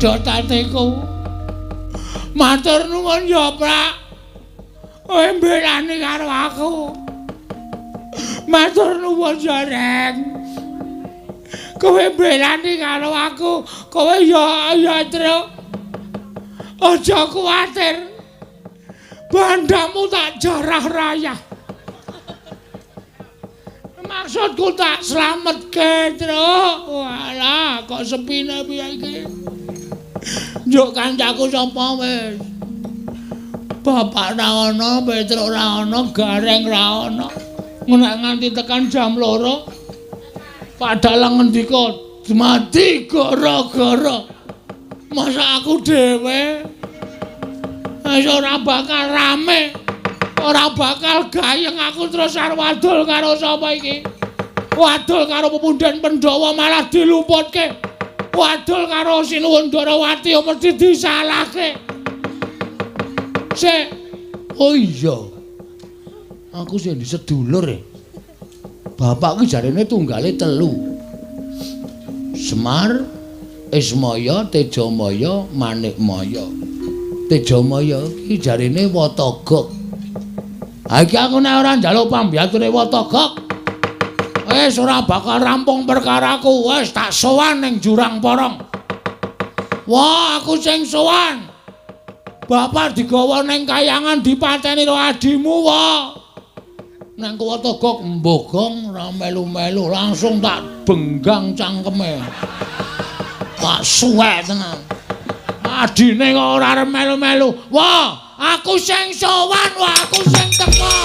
Nyedot atiku. Matur nuwun ya, Prak. Kowe mbelani karo aku. Matur nuwun ya, Reng. Kowe mbelani karo aku. Kowe ya ya, Truk. Aja kuwatir. Bandamu tak jarah rayah. Maksudku tak slametke, Truk. Walah, kok sepine piye iki? Njuk kancaku sapa wis? Bapak ra ono, Petruk ra ono, Gareng ra ono. Nek nganti tekan jam 2, Pak Dalang ngendika, "Mati gara-gara masa aku dhewe wis ora bakal rame, ora bakal gayeng aku terus arep wadul karo sapa iki? Wadul karo pepunden Pandhawa malah diluputke. Wadul karo Sinuwun Ndarawati mesti disalahke." Sik. Oh iya. Aku sing di sedulur e. Bapak ki jarene tunggale 3. Semar, Ismaya, Tejamaya, Manikmaya. Tejamaya iki jarene Watagok. Ha iki aku nek ora njaluk pambiyature Watagok, wis ora bakal rampung perkaraku. Wis tak sowan ning Jurang Porong. Wah, aku sing sowan. Bapak digawa ning kayangan dipateni karo adimu, wah. Nang Watagok mbogong ora melu-melu, langsung tak benggang cangkeme. Tak suwek tenan. Adine kok ora arep melu-melu. Wah, aku sing sowan, wah aku sing teko.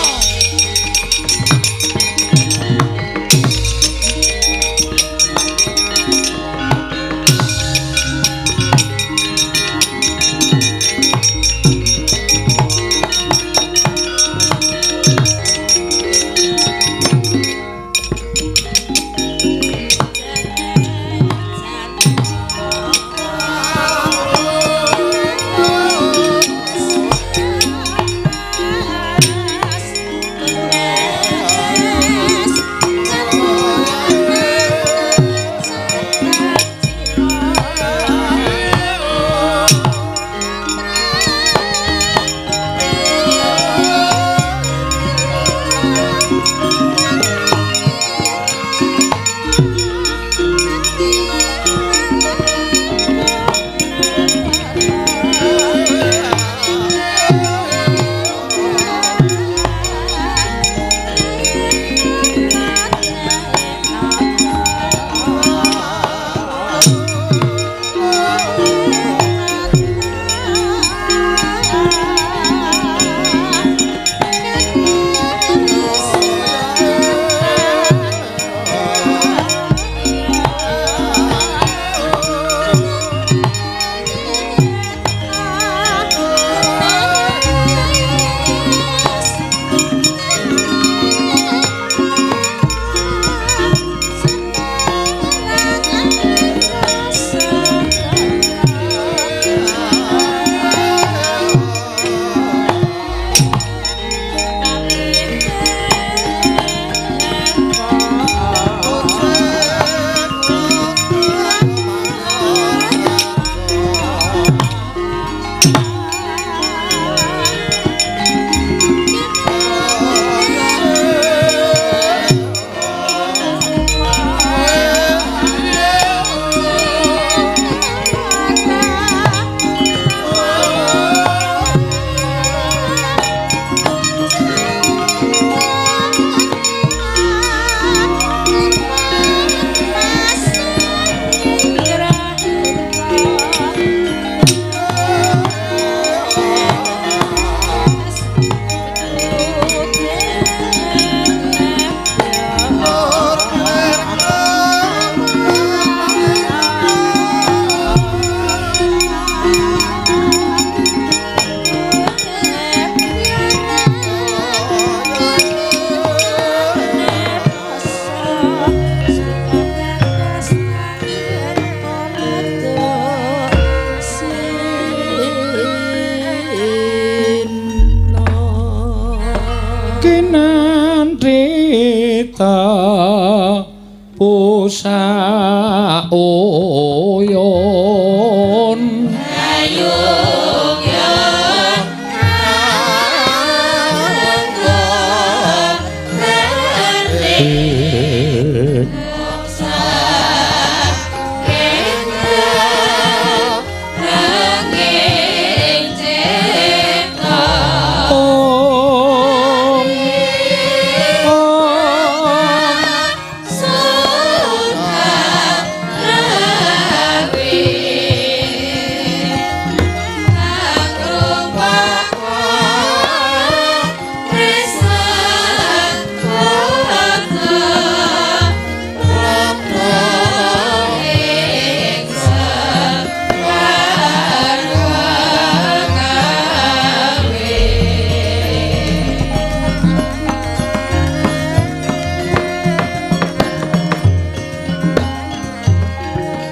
Pusaka uyun.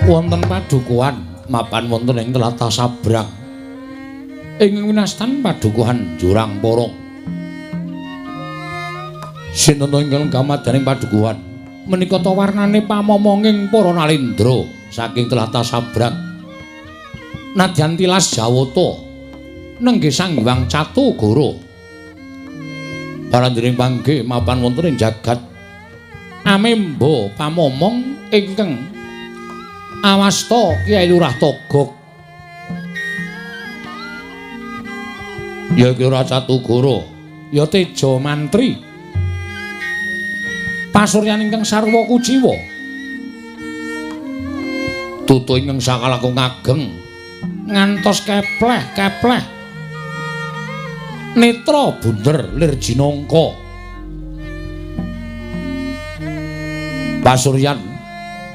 Wonten padukuhan mapan wonten ing tlatah Sabrang. Ing winastan padukuhan Jurang Porong. Sinten ingkang kamadyaning padukuhan menika ta warnane pamomonging para nalendra saking tlatah Sabrang. Nadyan tilas Jawata nenggih Sang Hyang Catugara. Parandene panggih mapan wonten ing jagat amemba pamomong ingkang awasta Kyai Lurah Togog. Ya Lurah Catugara, ya Teja Mantri. Pasuryan ingkang sarwa kuciwa. Tutu ingkang sakalakung ageng ngantos kepleh-kepleh. Netra bunder lir jinangka. Pasuryan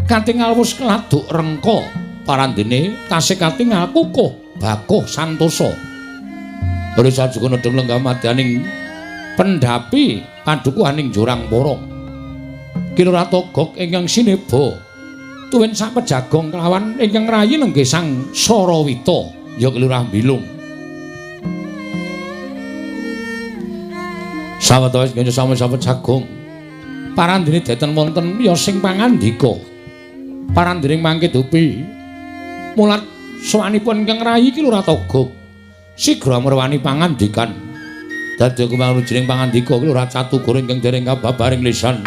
katingal wus laduk rengka, parandene tasih katingal kukuh bakuh santosa. Risa juga nedheng lenggah madyaning pendhapi padukuhaning Jurang Porong. Ki Lurah Togog ingkang sineba tuwin sapejagong kelawan ingkang rayi nenggih Sang Sarawita, ya Ki Lurah Bilung. Sawetawis nyonya sami sapejagong parandene deten wonten ya sing pangandika. Parandene mangke dupi mulat sowanipun ingkang rayi Ki Lurah Togog sigra merwani pangandikan. Dadi kumanujring pangandika Ki Lurah Catugara ingkang dereng kababaring lisan.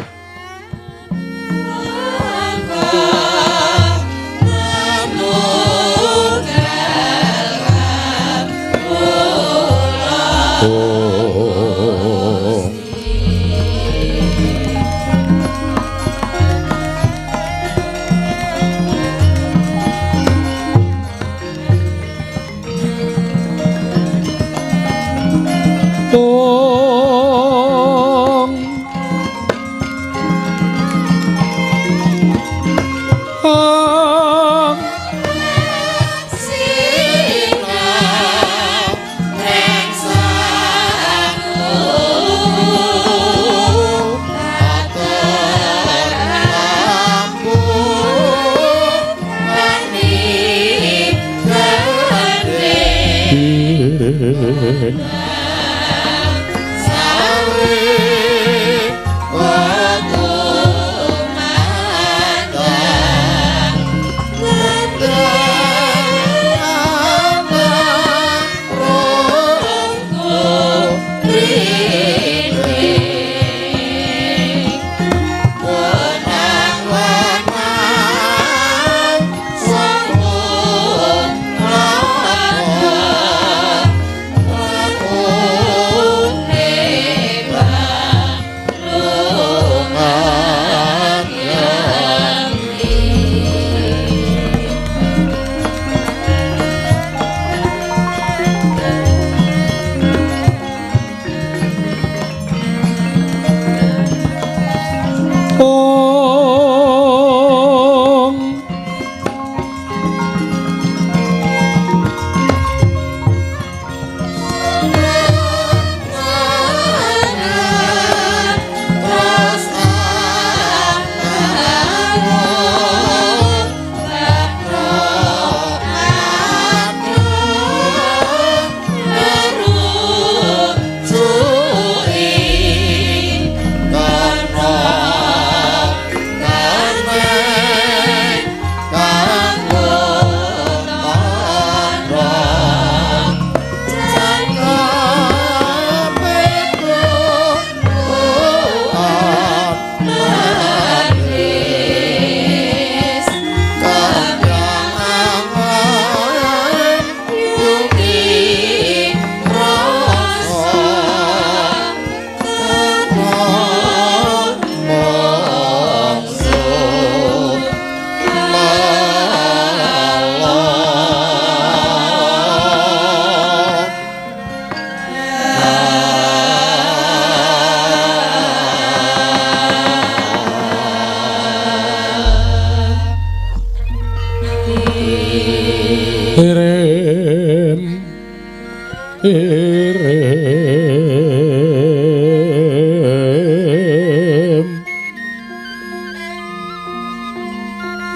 Irim.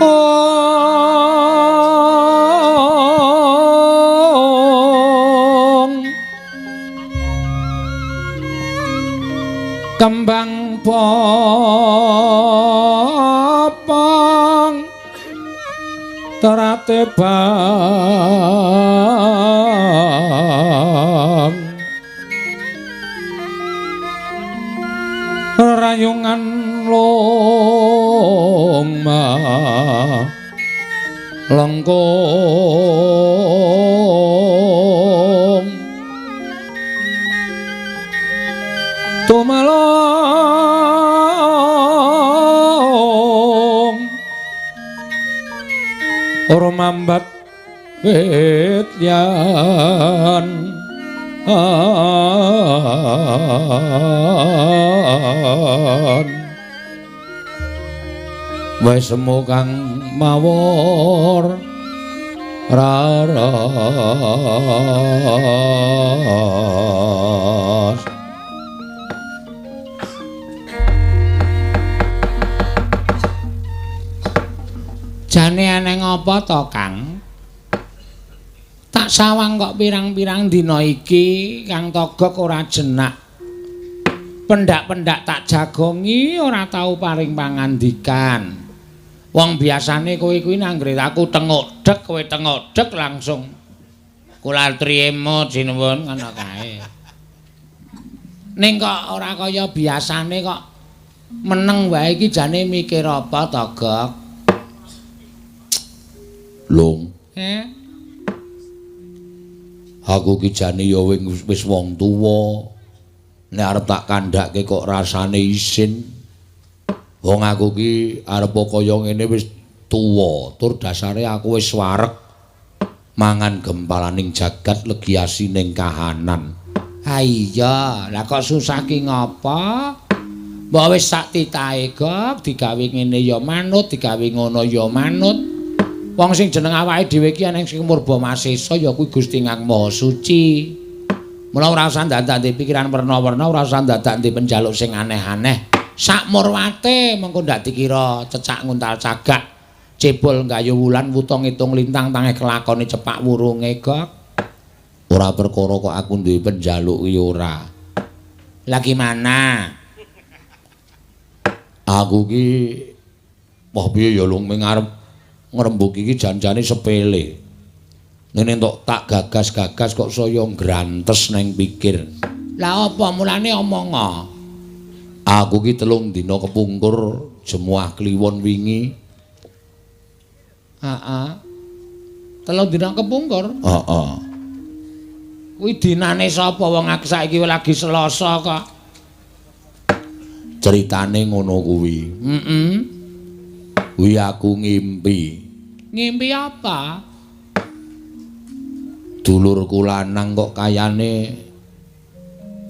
Oh. Kembang popong terate bang rayungan longma lengkung tumalong rumambat wit yan wis semu kang mawur raras. Jane aneng apa to, Kang? Tak sawang kok pirang-pirang dina iki Kang Togok ora jenak. Pendak-pendak tak jagongi ora tau paring pangandikan. Wong biasane kowe kuwi nanggre aku tengok dek, kowe tengok dek langsung kula trimo sinuwun ngono kae. Ning kok ora kaya biasane kok meneng wae iki jane mikir apa to, Gok? Lung. Aku ki jane ya wis wong tuwa. Nek arep tak kandhake kok rasane isin. Wong aku ki arep kaya ngene wis tuwa, tur dasare aku wis wareg mangan gempalaning jagat legi asining kahanan. Ha iya, lah kok susah ki ngapa? Mbok wis sak titahe, Gok, digawe ngene ya manut, digawe ngono ya manut. Wong sing jeneng awake dhewe iki ana sing murba masesa ya kuwi Gusti Kang Maha Suci. Mula ora usah ndadak ndek pikiran werna-werna, ora usah ndadak ndek penjaluk sing aneh-aneh. Sak murwate mengko ndak dikira cecak nguntal cagak, cebol nggayu wulan wuta ngitung lintang tangeh kelakone cepak wurunge, Gok. Ora perkara kok aku duwe penjaluk ki ora. Lah gimana? Aku ki wah piye ya lung ming arep ngrembug iki janjane sepele. Ngene entuk tak gagas-gagas kok saya ngrantes neng pikir. Lah apa mulane omong? Aku ki 3 dina kepungkur Jemuah Kliwon wingi. Heeh. 3 dina kepungkur? Heeh. Kuwi dinane sapa wong aku saiki lagi Selasa kok. Ceritane ngono kuwi. Heeh. Kuwi aku ngimpi. Ngimpi apa? Dulurku lanang kok kayane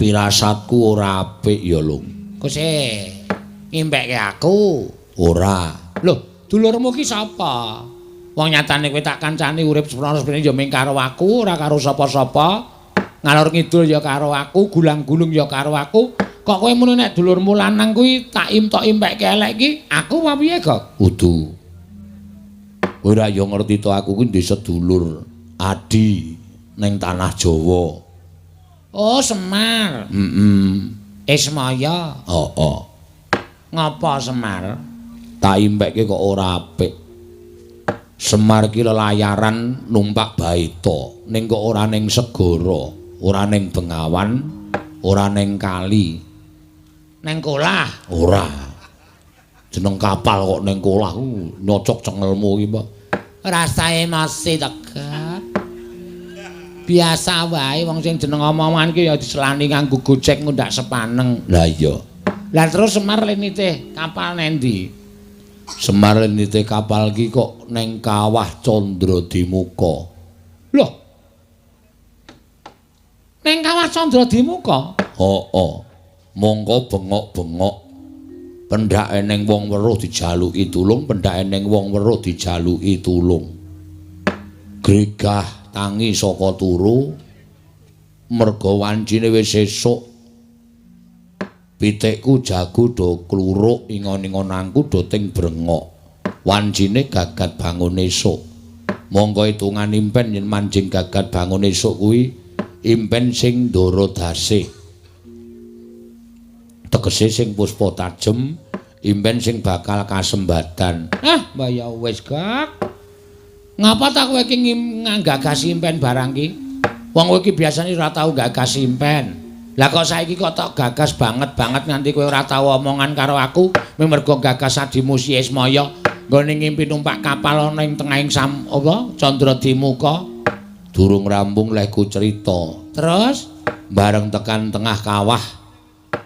pirasatku ora apik ya, Lung. Kok sih ngimpekke aku? Ora. Lho, dulurmu ki sapa? Wong nyatane kowe tak kancani urip seprono-seprene ya mung karo aku, ora karo sapa-sapa. Ngalor ngidul ya karo aku, gulang-gulung ya karo aku. Kok kowe muni nek dulurmu lanang kuwi tak imtok-impekke elek iki, aku apa piye, Gok? Kudu. Kowe ora ya ngerti to aku kuwi ndek sedulur adi ning tanah Jawa. Oh, Semar. Heeh. Ismaya. Heeh. Ngapa Semar? Tak impekke kok ora apik. Semar ki lelayaran numpak baita, ning kok ora ning segara, ora ning bengawan, ora ning kali. Neng kolah? Ora. Jeneng kapal kok neng kolah ku nyocok cengelmu iki, Pak. Rasa emosi to, Gak. Biasa wae wong sing jeneng omongan ki ya diselani nganggo gojek ngundak sepaneng. Lah iya. Lah terus Semar lenite kapal nendi? Semar lenite kapal ki kok neng Kawah Candradimuka. Loh. Neng Kawah Candradimuka? Heeh. Mongko bengok-bengok pendhake ning wong weruh dijaluki tulung, pendhake ning wong weruh dijaluki tulung. Gregah tangi saka turu merga wancine wis esuk. Pitikku jago do kluruk, ingon-ingonanku do ting brengok. Wancine gagat bangun esuk. Mongko hitungan impen yen manjing gagat bangun esuk kuwi impen sing ndara dasih. Tegese sing puspa tajem, impen sing bakal kasembadan. Ah, mbah ya wis, Gak. Ngapa ta kowe iki nggagas impen barang ki? Wong kowe iki biasane ora tau gagas impen. Lah kok saiki kok tok gagas banget-banget nganti kowe ora tau omongan karo aku, mergo gagas adimu si Ismaya nggone ngimpi numpak kapal ana ing tengahing sam apa Candradimuka. Durung rampung lehku cerita. Terus bareng tekan tengah kawah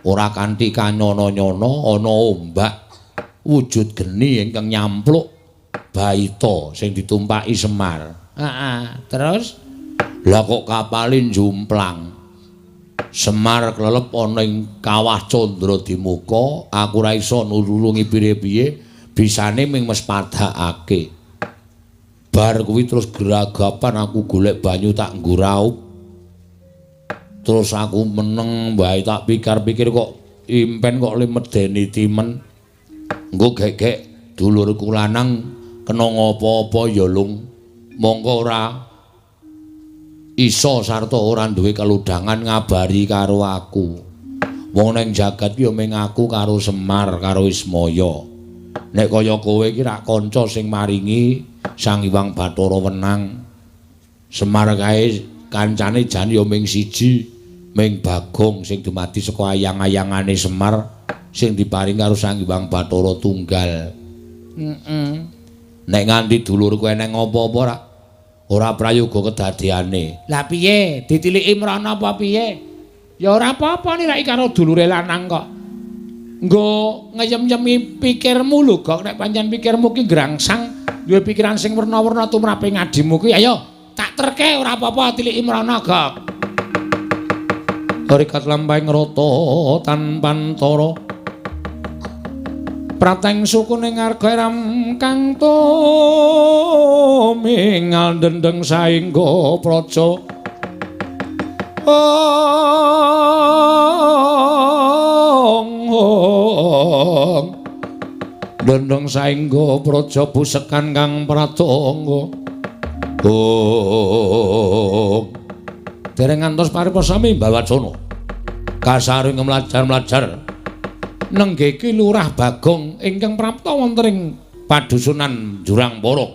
ora kanthi kanyono-nyono ana ombak wujud geni ingkang nyampluk baita sing ditumpaki Semar. Heeh, terus lah kok kapale njumplang. Semar klelep ana ing kawah Candradimuka, aku ora iso nulungi piye-piye, bisane ming mespadakake. Bar kuwi terus geragapan aku golek banyu tak nggo raup. Terus aku meneng wae tak pikir-pikir kok impen kok le medeni timen. Engko gek-gek dulurku lanang kena ngapa-apa ya lung. Mongko ora iso sarta ora duwe keludhangan ngabari karo aku. Wong ning jagat ki ya mung aku karo Semar karo Ismaya. Nek kaya kowe iki rak kanca sing maringi Sang Hyang Bathara wenang. Semar kae kancane jan ya mung siji, mung Bagong sing dumadi saka ayang-ayangane Semar sing diparing karo Sang Hyang Bathara tunggal. Heeh. Nek nganti dulurku eneng apa-apa rak ora prayoga kedadeane. Lah piye? Ditiliki mrana apa piye? Ya ora apa-apa niraki karo dulure lanang kok. Nggo ngeyem-yemi pikirmu lho, Gok. Nek pancen pikirmu ki ngrangsang duwe pikiran sing werna-werna tumrape ngadimu ki, ayo tak terke ora apa-apa tiliki mrana, Gok. Rikat lampahing rata tanpantara. Prateng suku ning arga ram kang tumingal dendeng saengga praja. Ong dendeng saengga praja busekan kang pratangga. Ong dereng ngantos paripasami Mbawacana. Kasaring mlajar-mlajar nenggih Ki Lurah Bagong ingkang prapta wonten ing padusunan Jurang Poro.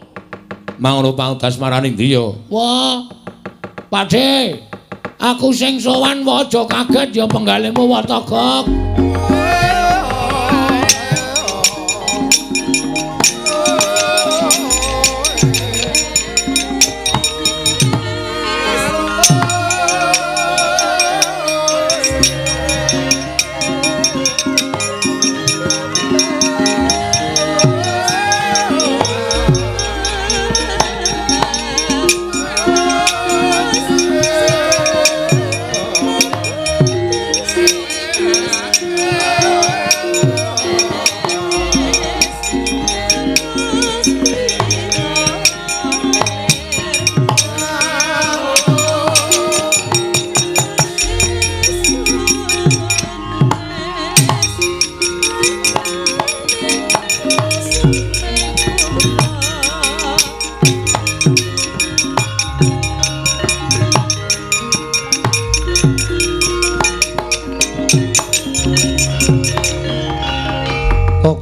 Mangono paudas marani ndi ya? Wah. Pakde, aku sing sowan wae aja kaget ya penggalihmu Watagok.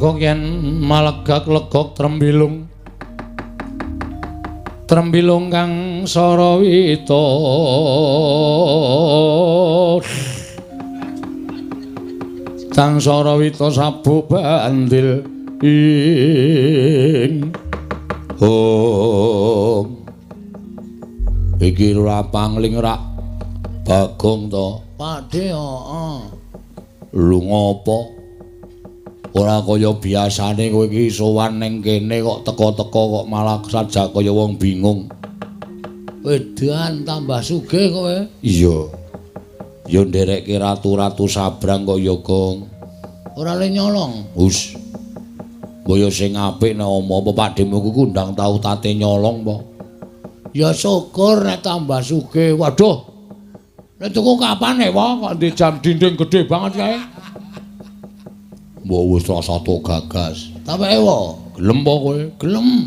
Kok yen malegak legok trembilung trembilung kang sarawita kang sarawita sabuk bandil ing hong iki ora pangling rak Bagong to Pakde heeh lho ngopo ora kaya biasane kowe iki sowan ning kene kok teka-teka kok malah sajak kaya wong bingung. Wedan tambah sugih kowe. Iya. Ya nderekke ratu-ratu sabrang kok ya, Gong. Ora le nyolong. Hus. Mbok sing apik nek omo apa Pakdemu ku ndang tau tate nyolong apa? Ya syukur nek tambah sugih. Waduh. Nek tuku kapan e, Wah? Kok ndek jam dinding gedhe banget kae. Mbok wis rasa tok gagas. Ta peke wae. Gelem apa kowe? Gelem.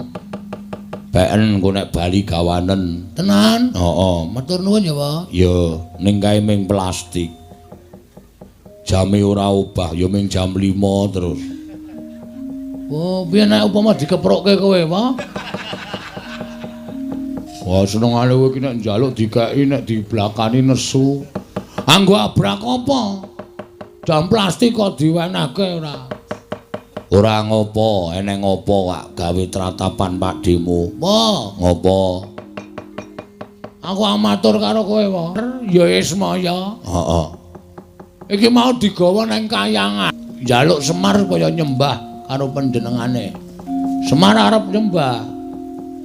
Peken engko nek bali gawanen. Tenan? Heeh. Matur nuwun ya, Pak. Ya, ning kae ming plastik. Jame ora obah, ya ming jam 5 terus. Oh, piye nek upama dikeprokke kowe, Pak? Wah, senengane kowe iki nek njaluk dikeki, nek diblakani nesu. Anggo abrak apa? Jam plastik kok diwenehke ora? Ora ngopo, eneng ngopo kak gawe tratapan Pakdhemu. Apa? Ngopo? Aku amatur karo kowe, Pak. Ya Ismaya. Heeh. Iki mau digawa nang kayangan. Njaluk Semar kaya nyembah karo panjenengane. Semar arep nyembah.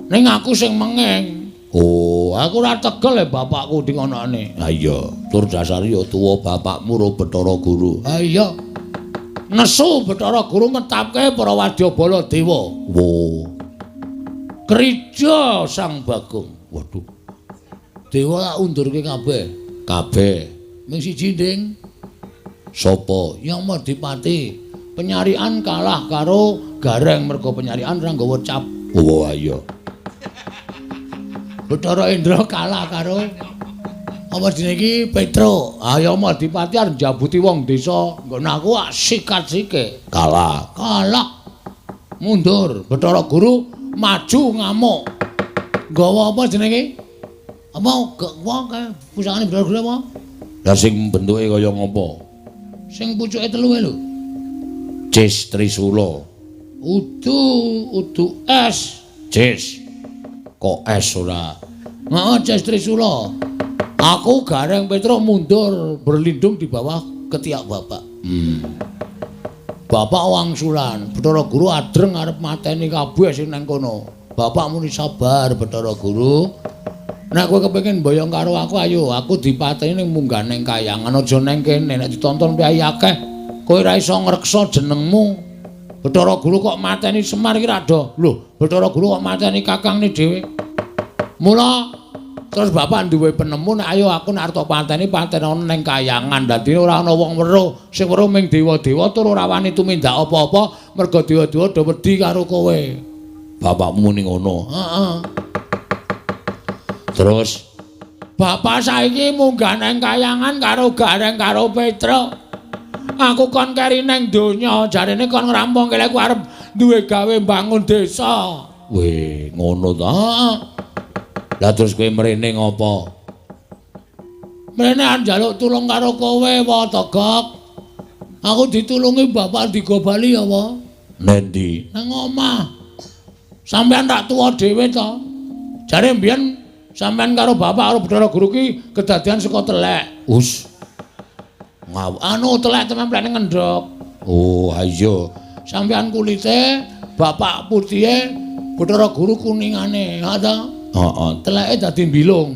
Ning aku sing mengeng. Oh, aku ora tegel e bapakku dingonokne. Ha iya, tur dasare ya tuwa bapakmu ro Bathara Guru. Ha iya. Nesu Bathara Guru metapke para wadyabala dewa. Wo. Krija Sang Bagong. Waduh. Dewa tak undurke kabeh. Kabeh. Ming siji, Ding. Sapa? Yang Madipati. Penyarian kalah karo Gareng mergo penyarian ora nggawa cap. Oh, iya. Bathara Indra kalah karo apa jenenge iki Petruk. Ayo Madipati arep njabuti wong desa. Nggon aku sikat sike. Kalah. Kalah. Mundur. Bathara Guru maju ngamuk. Nggawa apa jenenge? Apa wong kae pusakane Bathara Guru apa? Lah sing bentuke kaya ngopo? Sing pucuke telu lho. Cis Trisula. Udu udu es. Cis. Kok es ora? Heeh, Cis Trisula. Aku Gareng Petruk mundur berlindung di bawah ketiak bapak. Bapak wangsulan, Bathara Guru adreng arep mateni kabeh sing nang kono. Bapak muni sabar Bathara Guru. Nek kowe kepengin mboyong karo aku ayo, aku dipateni ning munggah ning kayangan aja nang kene nek ditonton piyayi akeh. Kowe ora iso ngreksa jenengmu. Bathara Guru kok mateni Semar iki ra do. Lho, Bathara Guru kok mateni kakangne dhewe. Mula terus bapak duwe penemu nek ayo aku nek arep tok pateni patenono ning kayangan. Dadine ora ana wong weruh, sing weruh ming dewa-dewa tur ora wani tumindak apa-apa mergo dewa-dewa do wedi karo kowe. Bapakmu muni ngono. Heeh. Terus bapak saiki munggah nang kayangan karo Gareng karo Petruk. Aku kon keri nang donya, jarene kon ngrampungke lek arep duwe gawe mbangun desa. Weh, ngono ta? Heeh. Lah terus kowe mrene ngopo? Mrene arep njaluk tulung karo kowe, wa Togok. Aku ditulungi bapak digo bali ya, wa. Nendi? Nang omah. Sampeyan tak tuwa dhewe to. Jare mbiyen sampeyan karo bapak karo Bathara Guru ki kedadian saka telek. Us. Ngaw anu telek templene ngendhok. Oh, ha iya. Sampeyan kulite, bapak putihe, Bathara Guru kuningane, ha ta? Heeh, teleke dadi mbilung.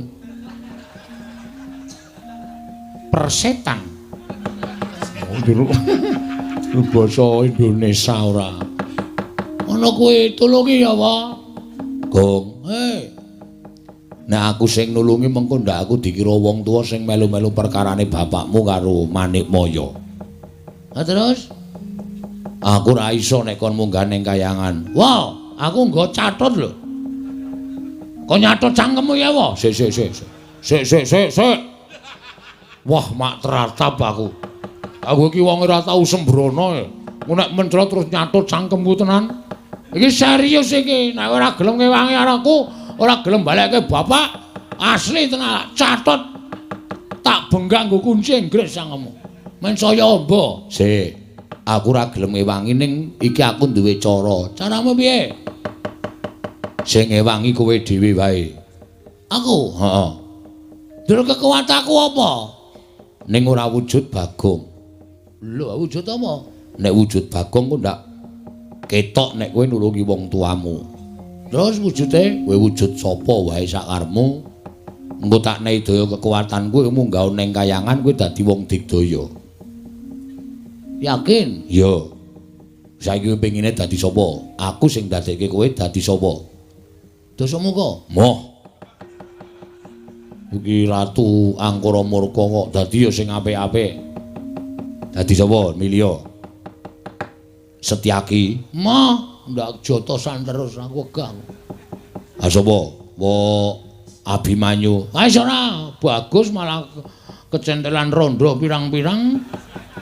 Persetan. Oh, jero. Basa Indonesia ora. Ngono kuwi tulungi ya, Pak. Gong. Hei. Nek aku sing nulungi mengko ndak aku dikira wong tuwa sing melu-melu perkarane bapakmu karo Manikmaya. Ha terus? Aku ora iso nek kon munggah ning kayangan. Wah, aku nggo catut lho. Kok nyatut cangkemmu ya, wa? Sik sik sik. Sik sik sik sik. Wah, mak teratap aku. Aku iki wong ora tau sembrono e. Nek mencrot terus nyatut cangkemku tenan. Iki serius iki, nek ora gelem ngewangi anakku, ora gelem balekke bapak, asli tenan catut. Tak benggang nggo kunci Inggris cangkemmu. Men saya amba. Sik. Aku ora gelem ngewangi ning iki aku duwe cara. Caramu piye? Sing ngewangi kowe dhewe wae. Aku? Heeh. Dul kekuatanku apa? Ning ora wujud Bagong. Lho, wujud apa? Nek wujud Bagong ku ndak ketok nek kowe nulungi wong tuamu. Terus wujude kowe wujud sapa wae sakarepmu. Engko tak nehi daya kekuatan kowe munggah ning kayangan kowe dadi wong digdaya. Yakin? Iya. Saiki kowe pengine dadi sapa? Aku sing dadekke kowe dadi sapa? Dasamuka. Moh. Iki Ratu Angkara Murka kok dadi ya sing apik-apik. Dadi sapa? Milya. Setyaki. Moh, ndak jotosan terus aku wegah. Ha sapa? Wo Abimanyu. Ha wis ora, bagus malah kecentelan rondo pirang-pirang.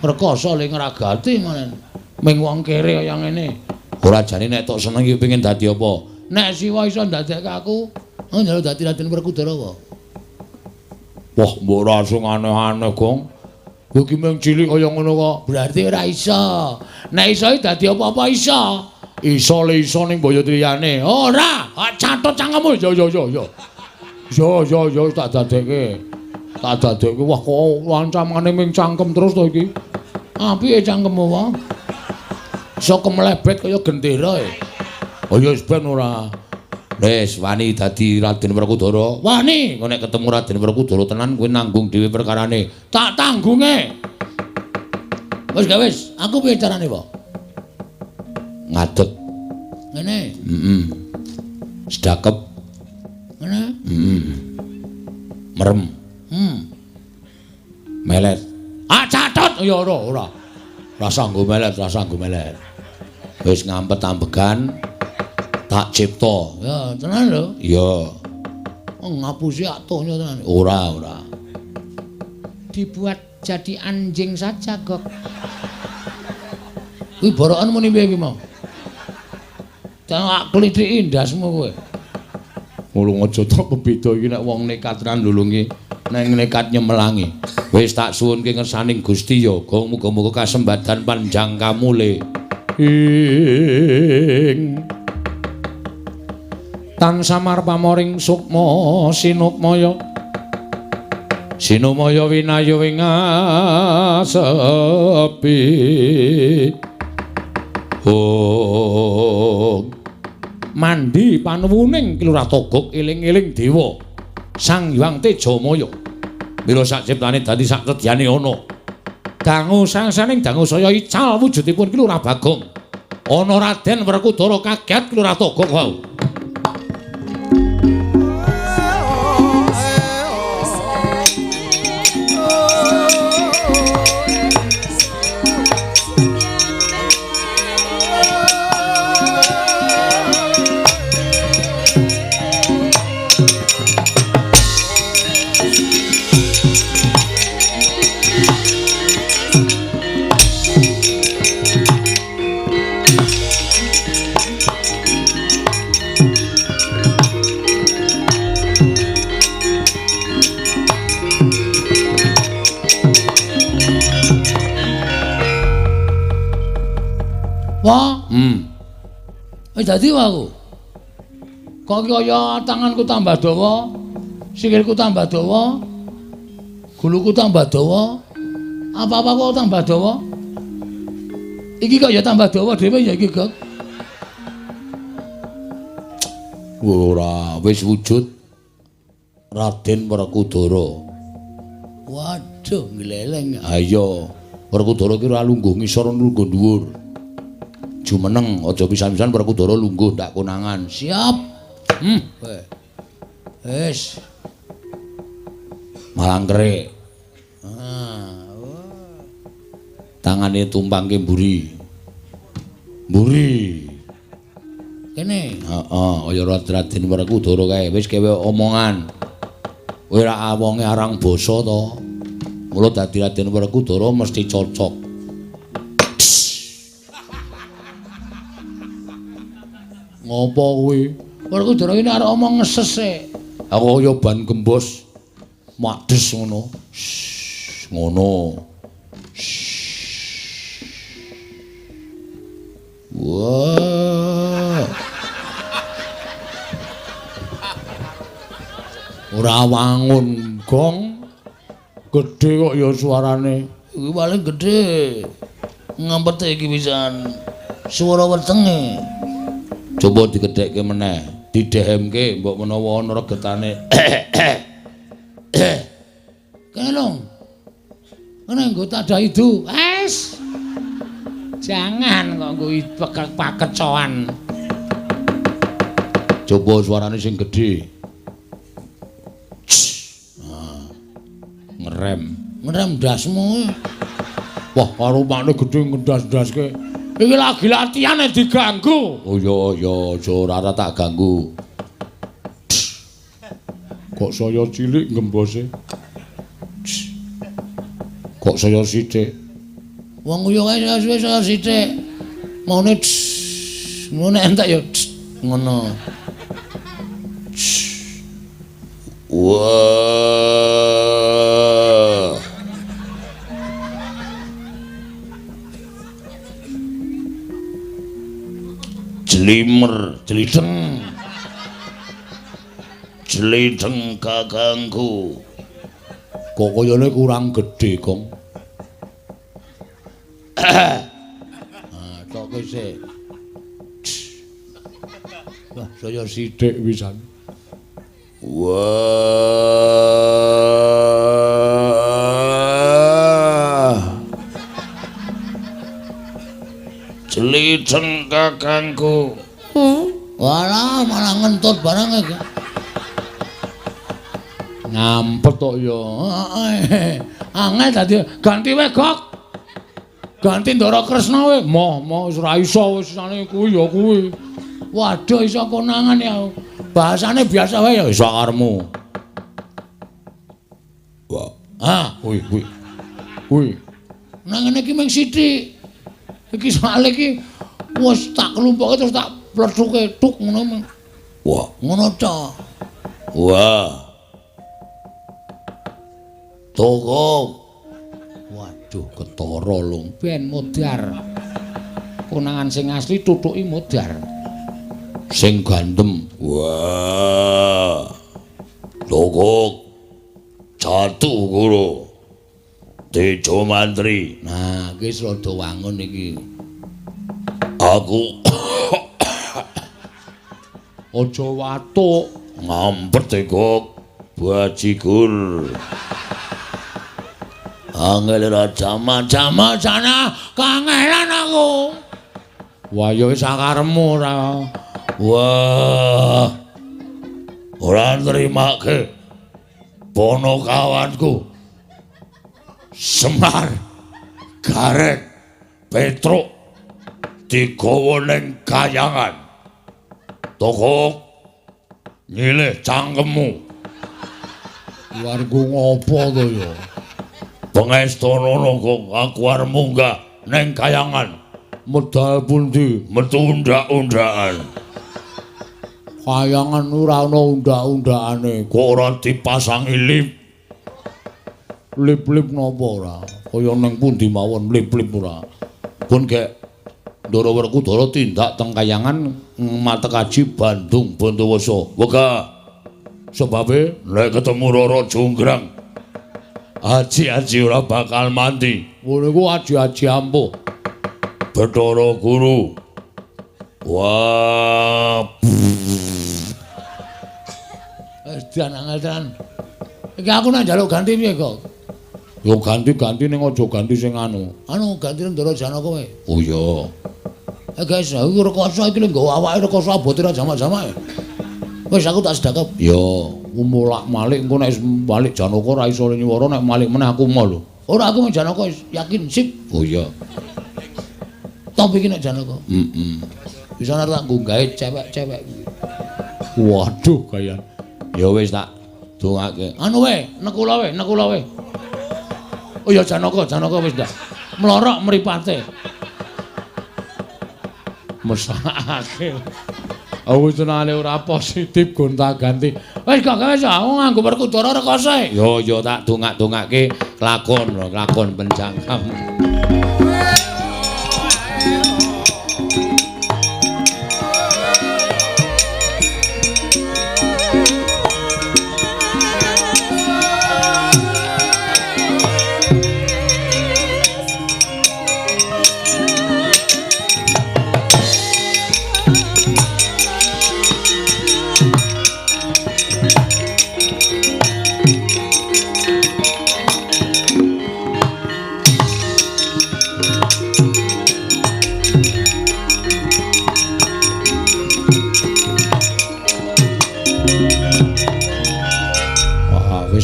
Rekoso le ngragati manen. Ming wong kere kaya ngene. Ora jane nek tok seneng iki pengin dadi apa? Nek Siwa iso ndadekke aku, njaluk dadi Raden Werkudara apa? Wah, mbok ora sing aneh-aneh, Gong. Kowe iki mung cilik kaya ngono kok. Berarti ora iso. Nek iso dadi apa-apa iso. Iso le iso ning boyo liyane. Ora, catet cangkemmu. Yo yo yo yo. Yo yo yo tak dadekke. Tak dadekke. Wah, kok ancamane ming cangkem terus to iki. Apike cangkemmu wae. Iso kemlebet kaya gendera e. Oh ya wis ben ora. Wis wani dadi Raden Werkudara. Wani, engko nek ketemu Raden Werkudara tenan kowe nanggung dhewe perkarane. Tak tanggunge. Wis gak wis, aku piye carane, Pak? Ngadeg. Ngene. Heeh. Sedakep. Ngene. Heeh. Merem. Melet. Ah catet ya ora ora. Rasa nggo melet, rasa nggo melet. Wis ngampet ambegan tak cipta. Ya, tenan lho. Iya. Oh, ngapusi atuhnya tenan. Ora, ora. Dibuat jadi anjing saja, Gok. Kuwi borokan muni piye iki mau? Tak klithiki ndasmu kowe. Mulung aja tok bebeda iki nek wong nekat tenan nulungi, nek nekat nyemelangi. Wis tak suwunke ngersaning Gusti ya, Gong, muga-muga kasembadan panjang kamule. Ing tan samar pamoring sukma sinukmaya sinumaya winayu ing asepi. Oh, mandi panuwuning Ki Lurah Togog eling-eling dewa Sang Hyang Tejamaya. Mila sak ciptane dadi sak sedyane ana. Dangu sangsaning dangu saya ical wujudipun Ki Lurah Bagong. Ana Raden Werkudara kaget Ki Lurah Togog wau. Wah, Wis dadi wae aku. Kok kaya tanganku tambah dawa, sikilku tambah dawa, guluku tambah dawa, apa-apa kok tambah dawa. Iki kok ya tambah dawa dhewe ya iki, Gok. Ora, wis wujud Raden Werkudara. Waduh, ngleleng. Ayo, Werkudara ki ora lungguh ngisor lungguh dhuwur. Jumeneng aja pisan-pisan Werkudara lungguh ndak konangan. Siap. Wis. Malangkerik. Ah, tangane tumpangke mburi. Mburi. Kene. Heeh, kaya Raden Werkudara kae wis kewe omongan. Kowe ra wonge arang basa to. Mula dadi Raden Werkudara mesti cocok. Ngopo kuwi? Werkudara iki arep omong ngeses e. Aku kaya ban gembos. Mades ngono. Ngono. Wah. Ora wangun gong. Gedhe kok ya suarane. Iki paling gedhe. Ngampete iki pisan. Swara wetenge. Coba digedhekke meneh, didehemke mbok menawa ana regetane. Kene lho. Kene nggo tadah idu. Wes. Jangan kok nggo pakecoan. Coba suarane sing gedhe. Nah, ngerem. Ngerem ndasmu. Wah, karo makne gedhe ngendas-ndaske. Iki lagi latihan diganggu. Oh iya iya, aja ora tak ganggu. Kok saya cilik ngembose. Kok saya sithik. Wong nguyuh kae suwe saya sithik. Maune ngono nek entek ya ngono. Wah. Jlimer, jlideng. Jlideng kakangku. Kok kayane kurang gedhe, Kong. Ah, tok sik. Wah, saya sithik pisan. Wah. Jlideng kakangku. Walah, malah ngentut barang iki. Ngampet kok ya. Angel dadi ganti wae, Gok. Ganti Ndara Kresna wae. Moh, moh wis ora iso wis sane kuwi ya kuwi. Waduh iso konangan ya. Bahasane biasa wae ya iso karemu. Wah. Ah, kuwi kuwi. Kuwi. Nang ngene iki mung sithik. Iki soalé iki wis tak klumpuke terus tak plethuke tuk ngono. Wah, ngono ta. Wah. Toko. Waduh, ketara lung ben modar. Konangan sing asli tutuki modar. Sing gandem. Wah. Toko. Jatuh guru. Tejo Mantri. Nah, iki wis rada wangun iki. Aku aja watuk. Ngampet kok bajigur. Angel raja jama sana kangelan aku. Wah ya wis sakaremu ora. Wah. Ora nrimake ponokawanku. Semar, Gareng, Petruk digawa ning kayangan. Toko nyilih cangkemmu. Warga ngopo to ya? Pengestana kok aku arep munggah ning kayangan. Medal pundi? Metu undak-undakan. Kayangan ora ana undak-undakane. Kok ora dipasangi lip? Lip-lip napa ora? Kaya ning pundi mawon lip-lip ora. Pun gek Ndara Werkudara tindak teng kayangan matekaji Bandung Bondowoso. Wegah. Sebabe nek ketemu Rara Jonggrang, aji-aji ora bakal mati. Ngono iku aji-aji ampuh. Bathara Guru. Wah. Edan angel tenan. Iki aku nak njaluk ganti piye kok? Yo ganti-ganti ning aja ganti sing anu. Anu ganti Ndara Janaka wae. Oh iya. Guys, aku rekoso iki lho nggawa awake rekoso abote ra jamak-jamak. Wis aku tak sedakep. Ya, mulak-malik engko nek balik Janaka ora iso nyuwara, nek malik meneh aku mau lho. Ora aku mung Janaka yakin sip. Oh iya. Top iki nek Janaka. Heeh. Bisa nek tak nggo gawe cewek-cewek kuwi. Waduh kaya. Ya wis tak dongake. Anu wae, nekula wae, nekula wae. Oh ya Janaka, Janaka wis ndak. Mlorok mripate. Mesakake. Aku tenane ora positif gonta-ganti. Wis gak wis aku nganggo Werkudara rekoso. Yo yo tak dongak-dongake lakon, lakon pencangkam.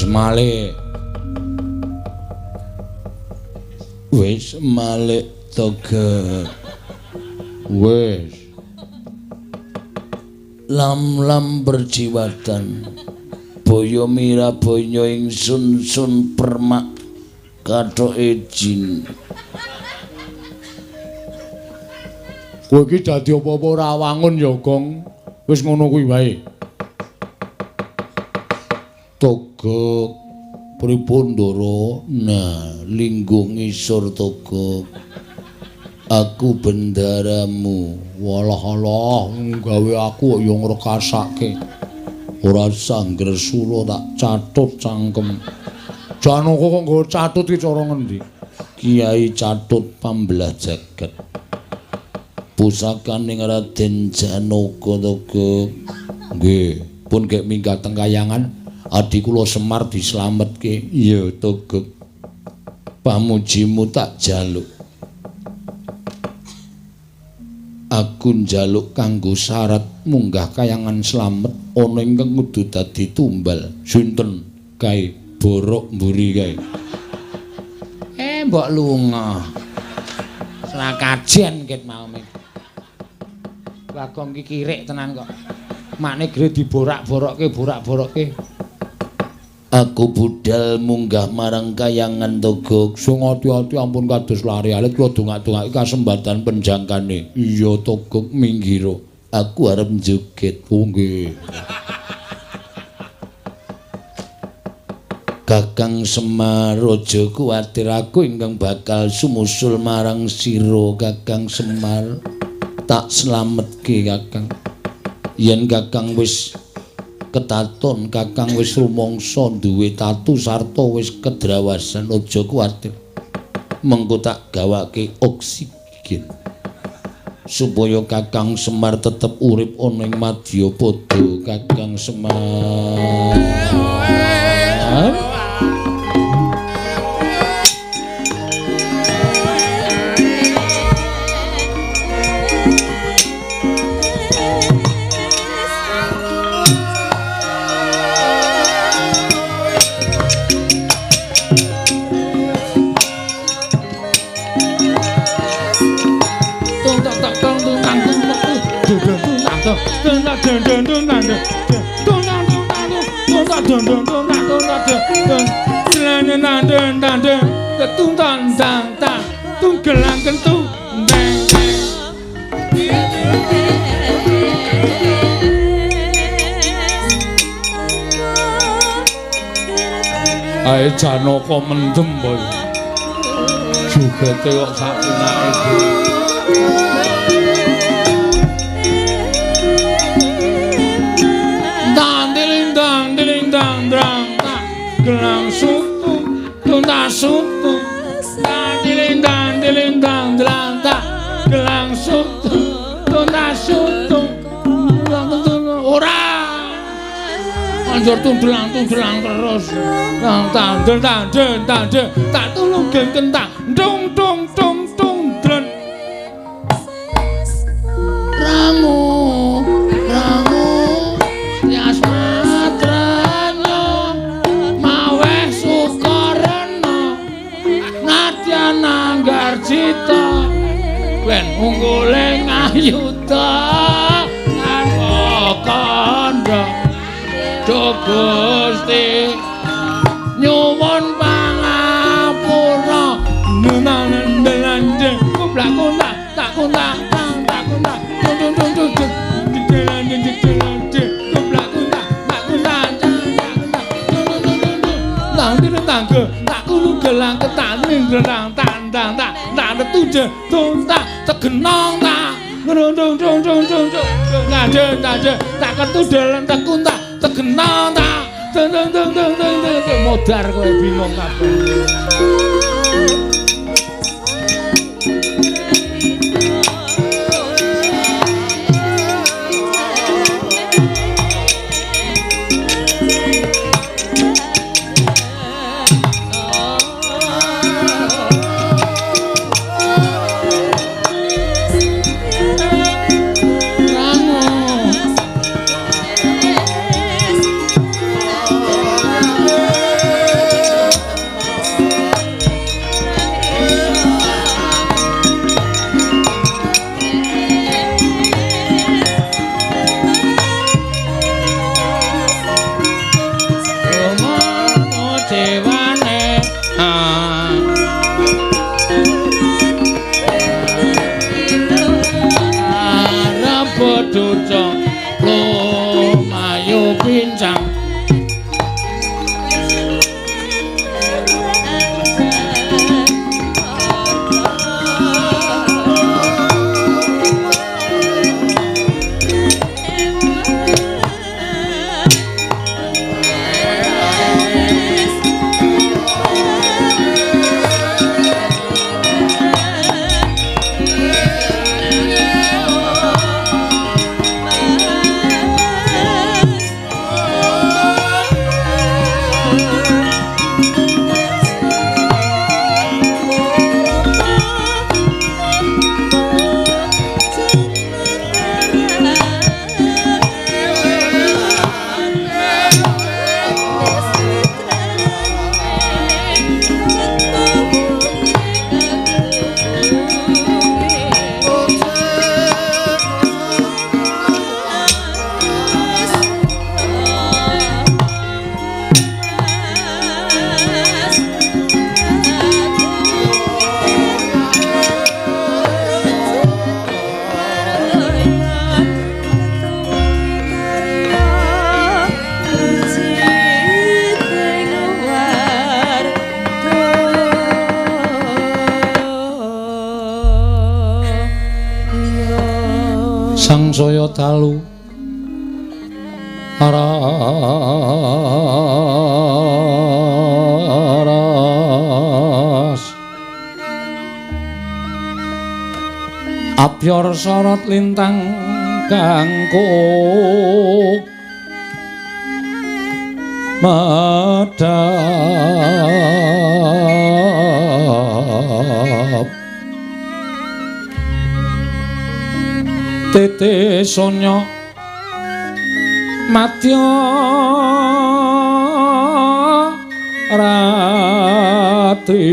Malik. Wis malik toge. Wis. Lam-lam berjiwatan. Boyo miraboyo ingsun sun permak kathoke jin. Kowe iki dadi apa-apa ora wangun ya, Gong. Wis ngono kuwi wae. Togok pripun, Ndara? Nah, lingguh ngisor Togok. Aku bendaramu. Walah alah, gawe aku kok ya ngrekasake. Ora usah ngresula tak catut cangkem. Janaka kok nggo catut ki cara ngendi? Kiai Catut pambelah jagat. Pusakaning Raden Janaka Togok. Nggih, pun gek minggat teng kayangan, adi kula Semar dislametke. Iya, Togok. Pamujimu tak jaluk. Aku njaluk kanggo syarat munggah kayangan slamet ana ingkang kudu dadi tumbal. Sinten kae? Borok mburi kae. Mbok lunga. Selakajen ket mau. Bagong ki kirik tenan kok. Makne gre diborak-borokke, borak-borokke. Aku budal munggah marang kayangan Togok. Sing ati-ati ampun kados lari alit kula dongak-dongake kasembatan penjangkane. Iya Togok minggiro. Aku arep njoget. Oh nggih. Kakang Semar aja kuwatir, aku ingkang bakal sumusul marang sira Kakang Semar. Tak slametke Kakang. Yen Kakang wis ketaton, Kakang wis rumangsa duwe tatu sarta wis kedrawasan, aja kuwatir. Mengko tak gawake oksigen supaya Kakang Semar tetep urip ana ing madyapada. Kakang Semar. Ae Janaka mendem boy. Jogete kok sakenake dhewe. Gelang sutu, tuntas sutu, dandilindang dilindang delanta, gelang sutu, tuntas sutu, ora, anjur tundelang tundelang terus, tandel tandel tandel, tak tulung geng kentak, dung dung dung dung dren, rangu rangu, Cita ben unggule ngayuda tanpa kandha. Duh Gusti nyuwun pangapura. Nunanendelande kublak kuntak tak kuntak tang tak kuntak tung tung tung tung didelande didelande kublak kuntak tak kuntak tak kuntak tung tung tung tung tang tang tak kulu gelang ketan ndang tang tak tak tuje tung tak tegenong tak dung dung dung dung dung dung tak tak ketudelen tekun tak tegenong tak dung dung dung dung dung modar kowe bingung kabeh. Sangsaya dalu aras apyor sorot lintang kangkung madhap tete sonya madya ratri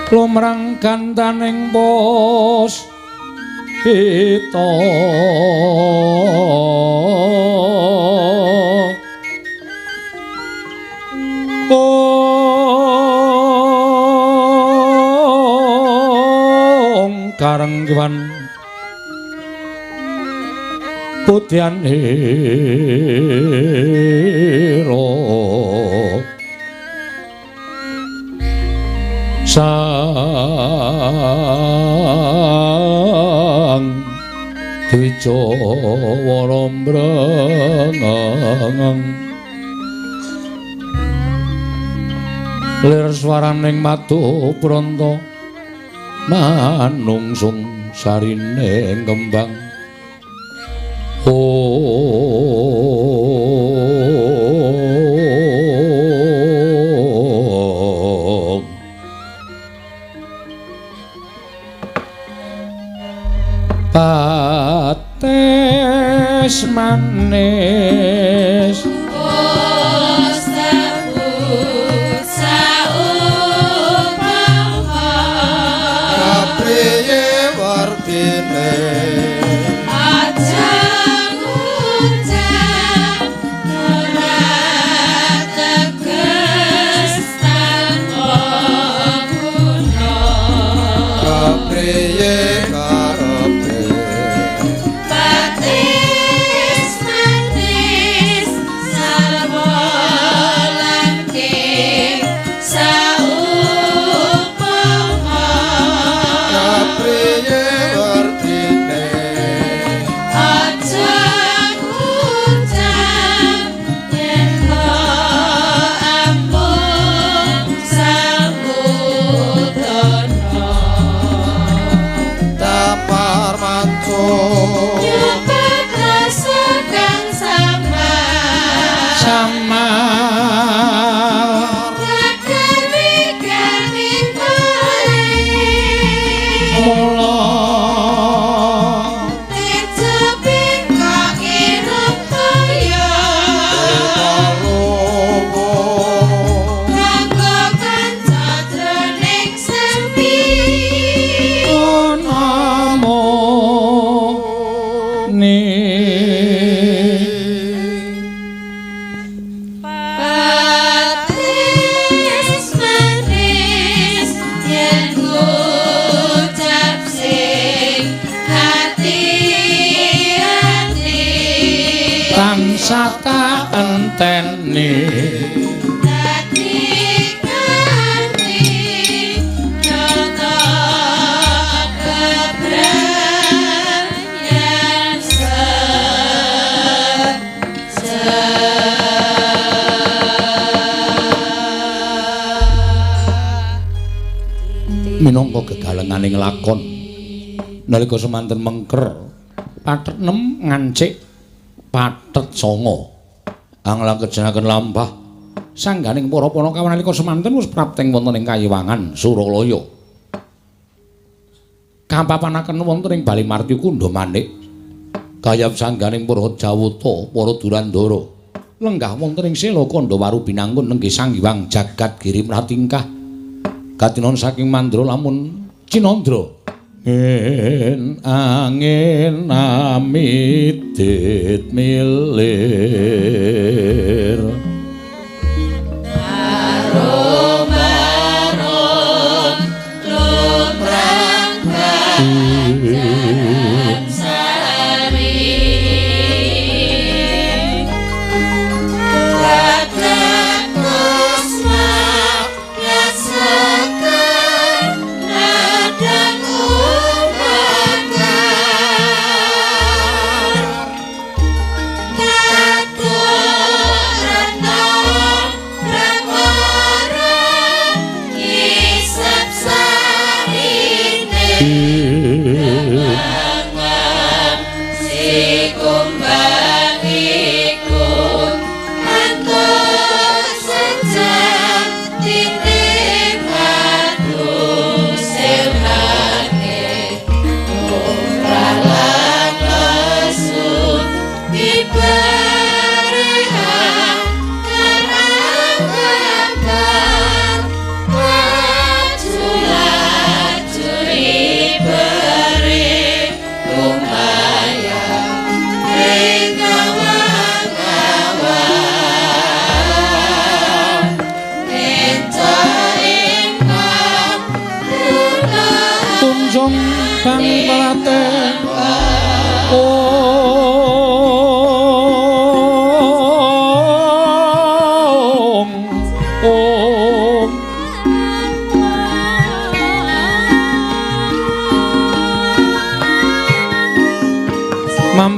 lumrang gandaning pos pita ong karengwan putyanira sang Dwijawara mbrengeng lir swaraning madu pranta manungsung sarine kembang. Om pates manis kapriye wardine aja ngucap ora teges tanpa guna kapriye karepe patis manis sarwa langking saupama kapriye wardine aja ngucap yen amung samudana damar mancung nyepet rasa kang sama sama Takkan wiganing kale mula Tejo bingkok irup toya lowo kanggo kanca jroning sepi namo ni Patis manis yen ngucap sing ati-ati tansah tak enteni dadi kanthi nyata kebrayan Minangka gegalenganing lakon nalika semanten mengker pathet 6 ngancik pathet 9 anglang kejenaken lampah sangganing para panakawan nalika semanten wis prapteng wonten ing Kayiwangan Suralaya kapapanaken wonten ing Bali Marti Kundha Manik kayap sangganing para Jawata para Durandara lenggah wonten ing Sela Kandha Waru binangkun nenggih Sang Hyang Jagat Giri Mratingkah katinon saking mandra lamun cinandra ngin angin amidit milir Arum-arum lumrang banjaran sari Raden Kusma yasekar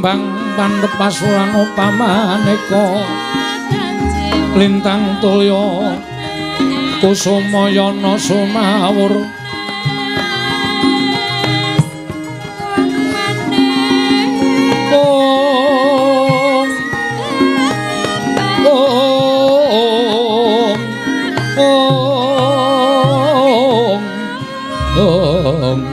Kembang pandepas lan upamaneka lintang tulya kusumayana sumawur. Om Om Om Om.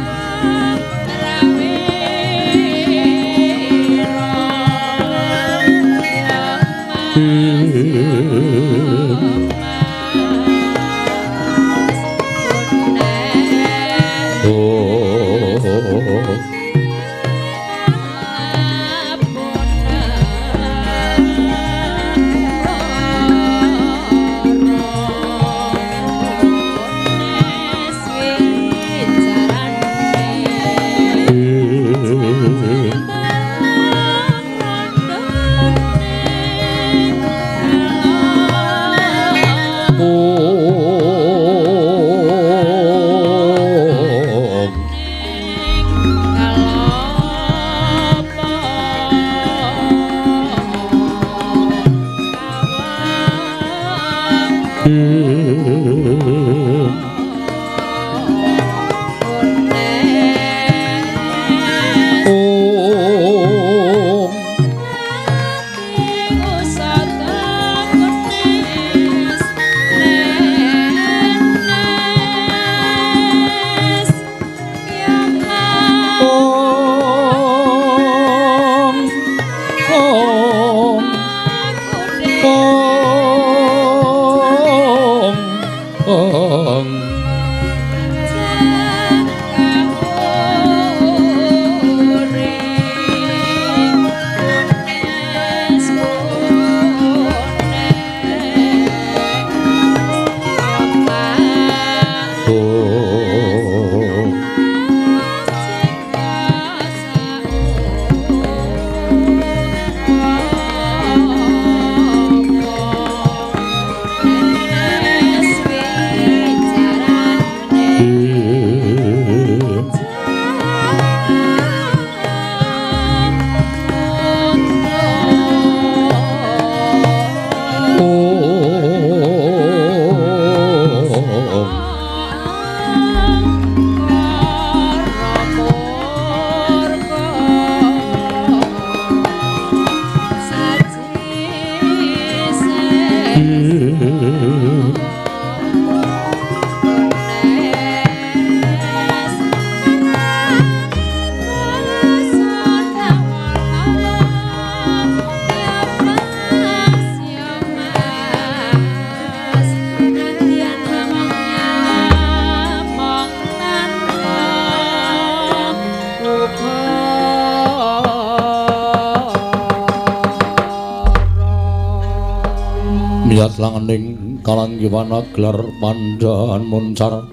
Miyat langening kalanggiwana gelar pandhan muncar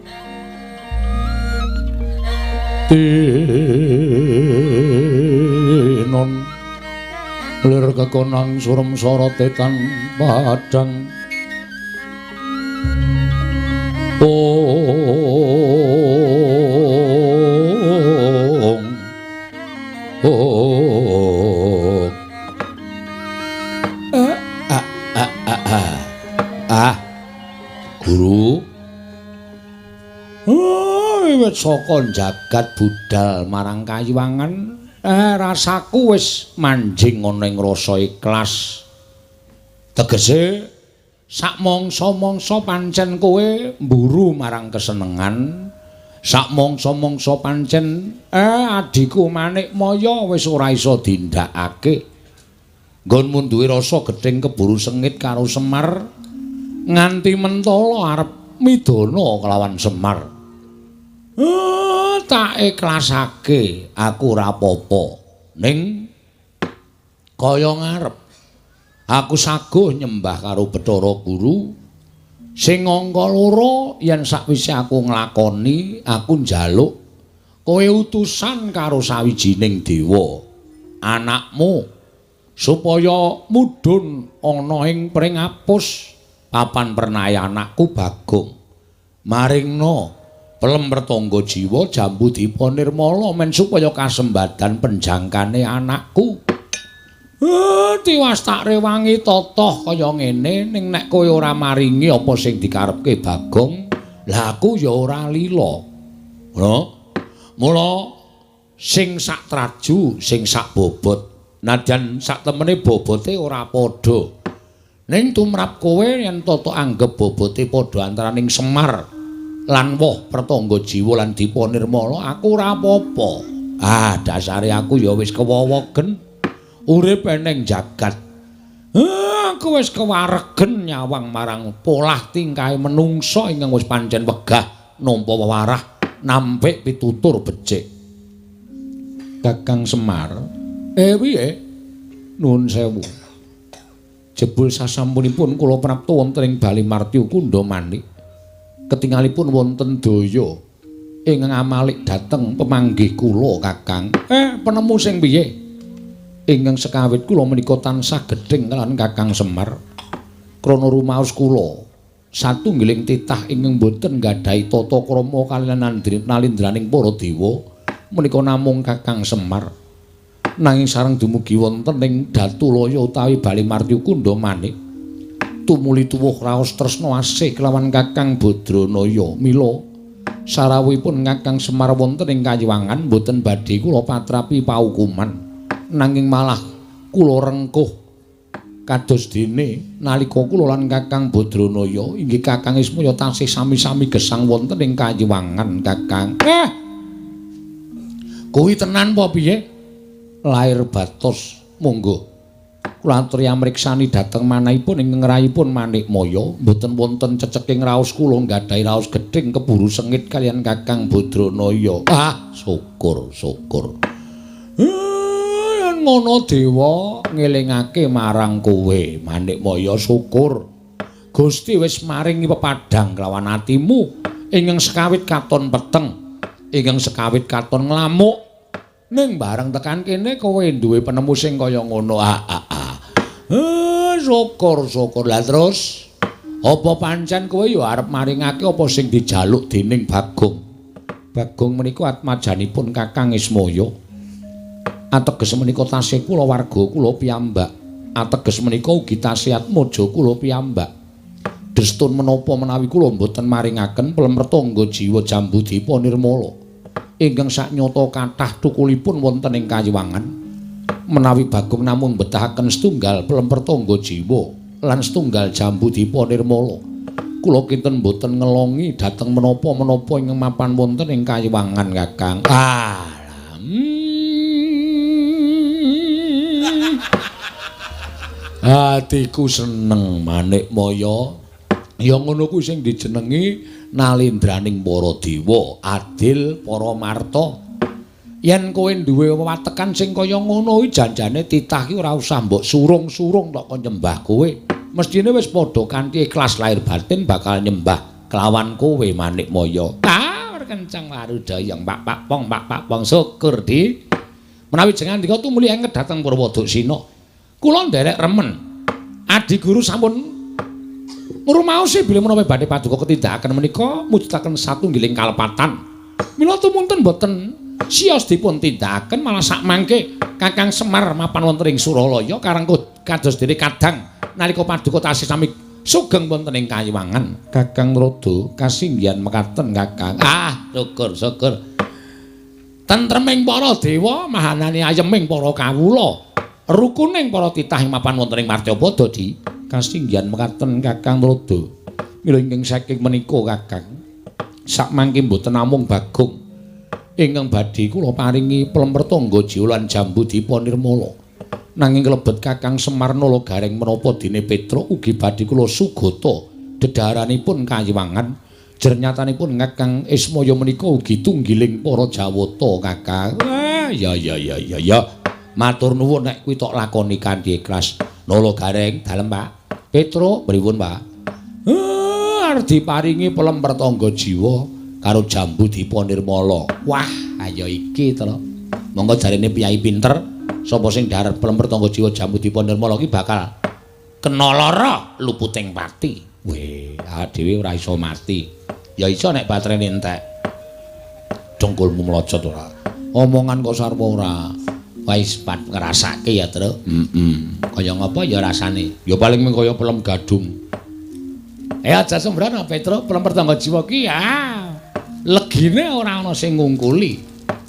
tinon lir kekonang surem sorote tan padhang. Ong Ong. Ah, guru. Oh, wiwit saka jagat budal marang kayuwangan, rasaku wis manjing ana ing rasa ikhlas. Tegese sak mangsa-mangsa pancen kowe mburu marang kesenengan, sak mangsa-mangsa pancen adhiku Manikmaya wis ora iso dindakake. Nggonmu duwe rasa gething keburu sengit karo Semar nganti mentala arep midana kelawan Semar. Tak ikhlasake aku ora apa-apa. Ning kaya ngarep aku saguh nyembah karo Bathara Guru sing angka loro yen sakwise aku nglakoni aku njaluk kowe utusan karo sawijining dewa anakmu supaya mudhun ana ing pringapus papan pernaya anakku Bagong maringna pelem pertangga jiwa jambu dipa nirmala men supaya kasembadan penjangkane anakku. Tiwas tak rewangi totoh kaya ngene, ning nek kowe ora maringi apa sing dikarepke Bagong, lah aku ya ora lila. Ngono. Mula sing sak traju, sing sak bobot, nadyan sak temene bobote ora padha. Ning tumrap kowe yen toto anggep bobote padha antaraning Semar lan woh Pertangga Jiwa lan Dipa Nirmala, aku ora apa-apa. Ah, dasare aku ya wis kewowogen urip eneng jagat. Aku wis kewaregen nyawang marang polah tingkahe menungsa ingkang wis pancen wegah nampa wewarah nampik pitutur becik. Kakang Semar, piye? Nuwun sewu. Jebul sasampunipun kula prapta wonten ing Bali Martya Kundha Manik. Ketingalipun wonten daya ingkang amalik dhateng pemanggih kula, Kakang. Penemu sing piye? Ingkang sekawit kula menika tansah gedheng kalawan Kakang Semar. Krana rumaos kula satunggiling titah ingkang boten nggadahi tata krama kaliyan nalindraning para dewa menika namung Kakang Semar. Nanging sareng dumugi wonten ing Datulaya utawi Bali Martya Kundha Manik, tumuli tuwuh raos tresna asih kelawan Kakang Badranaya. Mila sarawuhipun Kakang Semar wonten ing Kayiwangan boten badhe kula patrapi paukuman, nanging malah kula rengkuh kados dene nalika kula lan Kakang Badranaya inggih Kakang Ismaya tasih sami-sami gesang wonten ing Kayiwangan, Kakang. Kuwi tenan apa piye? Lair batos monggo. Kula aturi amriksani dhateng manahipun ingkang ngrayipun Manikmaya, mboten wonten ceceking raos kula nggadahi raos gedhing keburu sengit kaliyan Kakang Badranaya. Ah, syukur, syukur. Yen ngono dewa ngelingake marang kowe Manikmaya, syukur. Gusti wis maringi pepadhang kelawan atimu ingkang sekawit katon peteng, ingkang sekawit katon nglamuk. Ning bareng tekan kene kowe duwe penemu sing kaya ngono. Syukur, syukur. Lah terus apa pancen kowe ya arep maringake apa sing dijaluk dening Bagong? Bagong menika atmajanipun Kakang Ismaya. Ateges menika tasih kula warga kula piyambak. Ateges menika ugi tasih atmaja kula piyambak. Destun menapa menawi kula mboten maringaken pelem Pertangga Jiwa Jambu Dipa Nirmala ingkang saknyata kathah thukulipun wonten ing Kayiwangan. Menawi Bagong namung betahaken setunggal pelem Pertangga Jiwa lan setunggal Jambu Dipa Nirmala, kula kinten mboten ngelongi dhateng menapa-menapa ingkang mapan wonten ing Kayiwangan, Kakang. Atiku seneng Manikmaya. Ya ngono kuwi sing dijenengi nalindraning para dewa, adil para marta. Yen kowe duwe watekan sing kaya ngono kuwi janjane titah ki ora usah mbok surung-surung tok kon nyembah kowe. Mestine wis padha kanthi ikhlas lahir batin bakal nyembah kelawan kowe Manikmaya. Ah, kenceng warudayang pak pak pong pak pak pong, syukur di. Menawi jengandika tumuli enget dhateng Purwoduksina. Kula nderek remen. Adi guru sampun ngrumaosi bilih menapa badhe paduka ketindakaken menika mujudaken satunggiling kalepatan. Mila tumunten boten sios dipun tindakaken malah sakmangke Kakang Semar mapan wonten ing Suralaya karang kados dene kadang nalika paduka tasih sami sugeng wonten ing Kayiwangan. Kakang Rada kasinggihan mekaten Kakang. Ah, syukur syukur. Tentreming para dewa, mahanane ayeming para kawula, rukuning para titah ing mapan wonten ing Martyapada di kasinggihan mekaten Kakang Rada. Mila ingkang saking menika Kakang, sakmangke mboten namung Bagong ingkang badhe kula paringi pelem Pertangga Jiwa lan Jambu Dipa Nirmala, nanging klebet Kakang Semar Nala Gareng menapa dene Petruk ugi badhe kula sugata dedhaharanipun Kayiwangan. Jernyatanipun Kakang Ismaya menika ugi tunggiling para Jawata Kakang. Ah, ya ya ya ya ya. Matur nuwun nek kuwi tok lakoni kanthi ikhlas. Nala Gareng dalem Pak. Petruk pripun Pak? Arep diparingi pelem Pertangga Jiwa karo Jambu Dipa Nirmala. Wah, ayo iki to. Monggo jarene piyai pinter, sapa sing dhahar pelem Pertangga Jiwa Jambu Dipa Nirmala ki bakal kena lara luputing pati. Weh, awake dhewe ora iso mati. Ya iso nek baterene entek. Dengkulmu mlocot ora. Omongan kok sarwa ora. Wis pat ngrasake ya, Truk. Heeh. Kaya ngapa ya rasane? Ya paling mung kaya pelem gadung. Aja sembrono, Petruk, pelem pertangga jiwa ki ah. Legine ora ana sing ngungkuli.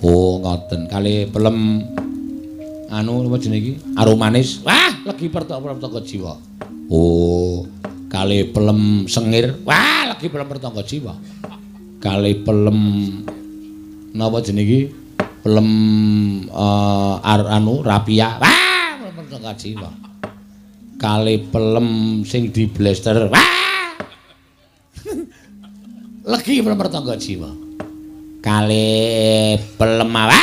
Oh, ngoten. Kali pelem anu apa jenenge iki? Aromanis. Wah, legi pertangga jiwa. Oh, kali pelem sengir. Wah, legi pelem pertangga jiwa. Kali pelem napa jenenge iki? Pelem anu rapia. Wah, pelem pertangga jiwa. Kali pelem sing di blaster. Wah. Legi pelem pertangga jiwa. Kali pelem wah.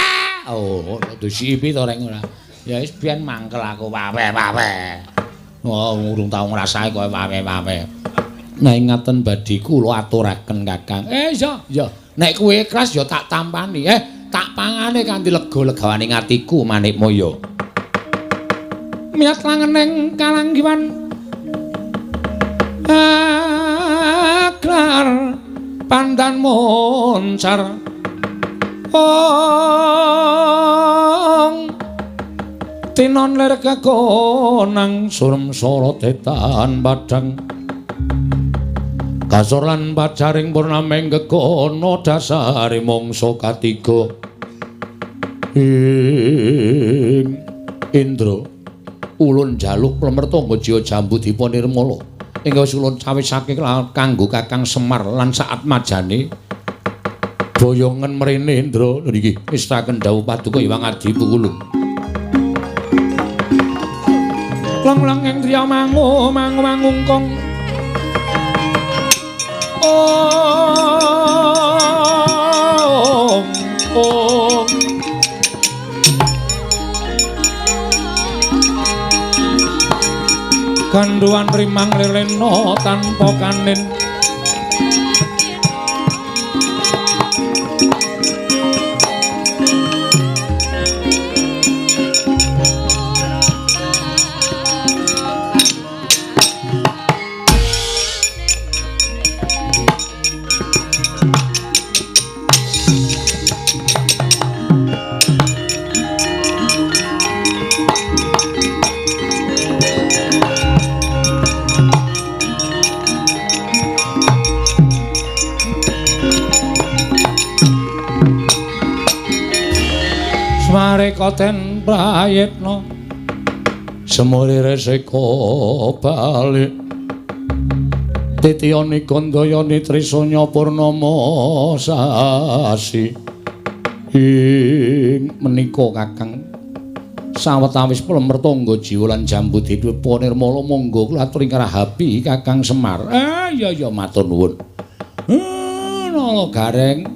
Oh, disipi to reng ora. Ya wis biyen mangkel aku wawe-wawe. Oh, urung tau ngrasake kowe wawe-wawe. Nah, ingaten badhe kula aturaken Kakang. Iya, iya. Nek kowe ikhlas ya tak tampani. Tak pangane kanthi lega-legawane atiku Manikmaya. Miyat langeneng kalanggiwan aglar pandan moncar. Ong tinon lir kekonang surem sorote tan padhang kasor lan pacaring purnaming gegono dasare mangsa katiga. Ing Indra ulun jaluk plemertangga jiwa jambu dipa nirmala ingkang wis ulun cawisake kanggo Kakang Semar lan saat majane boyongen mrene Indra. Niki mistaken dawuh paduka Hyang Adi Pukulu. Lang-lang ing driya mangu mangu mangungkung. Om om. Ganduan rimang lelena tanpa kanin. Koten prayitna semuri resika balik titiyani gandayani trisanya purnama sasi. Ing menika Kakang sawetawis plemertangga jiwa lan jambu dipa nirmala monggo kula aturi ngrahapi Kakang Semar. Iya iya matur nuwun. Nala Gareng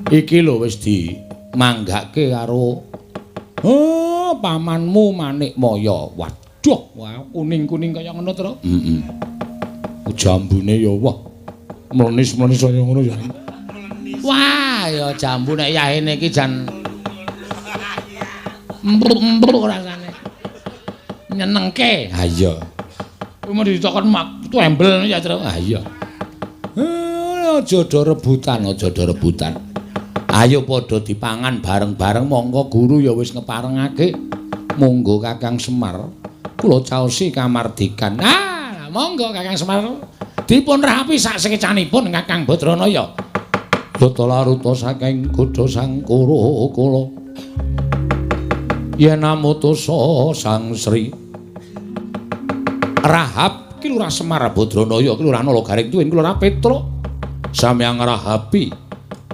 iki lho wis di manggake karo pamanmu Manikmaya. Waduh, wah kuning-kuning kaya ngono, Truk. Heeh. Jambune ya wah mlenis-mlenis kaya ngono ya. Wah, ya jambu nek yahene iki jan empruk-empruk rasane. Nyenengke. Ha iya. Kuwi mau ditokon mak tembel ya, Truk. Ha iya. Aja do rebutan, aja do rebutan. Ayo padha dipangan bareng-bareng monggo guru ya wis ngeparengake. Monggo Kakang Semar kula caosi kamardikan. Ah, monggo Kakang Semar dipun rapi sak sekecanipun Kakang Badranaya. Data laruta saking godha Sang Kura kula. Yen amutusa Sang Sri Rahab ki Lurah Semar Badranaya ki Lurah Nala Garing tuwin Lurah Petruk samyang rahapi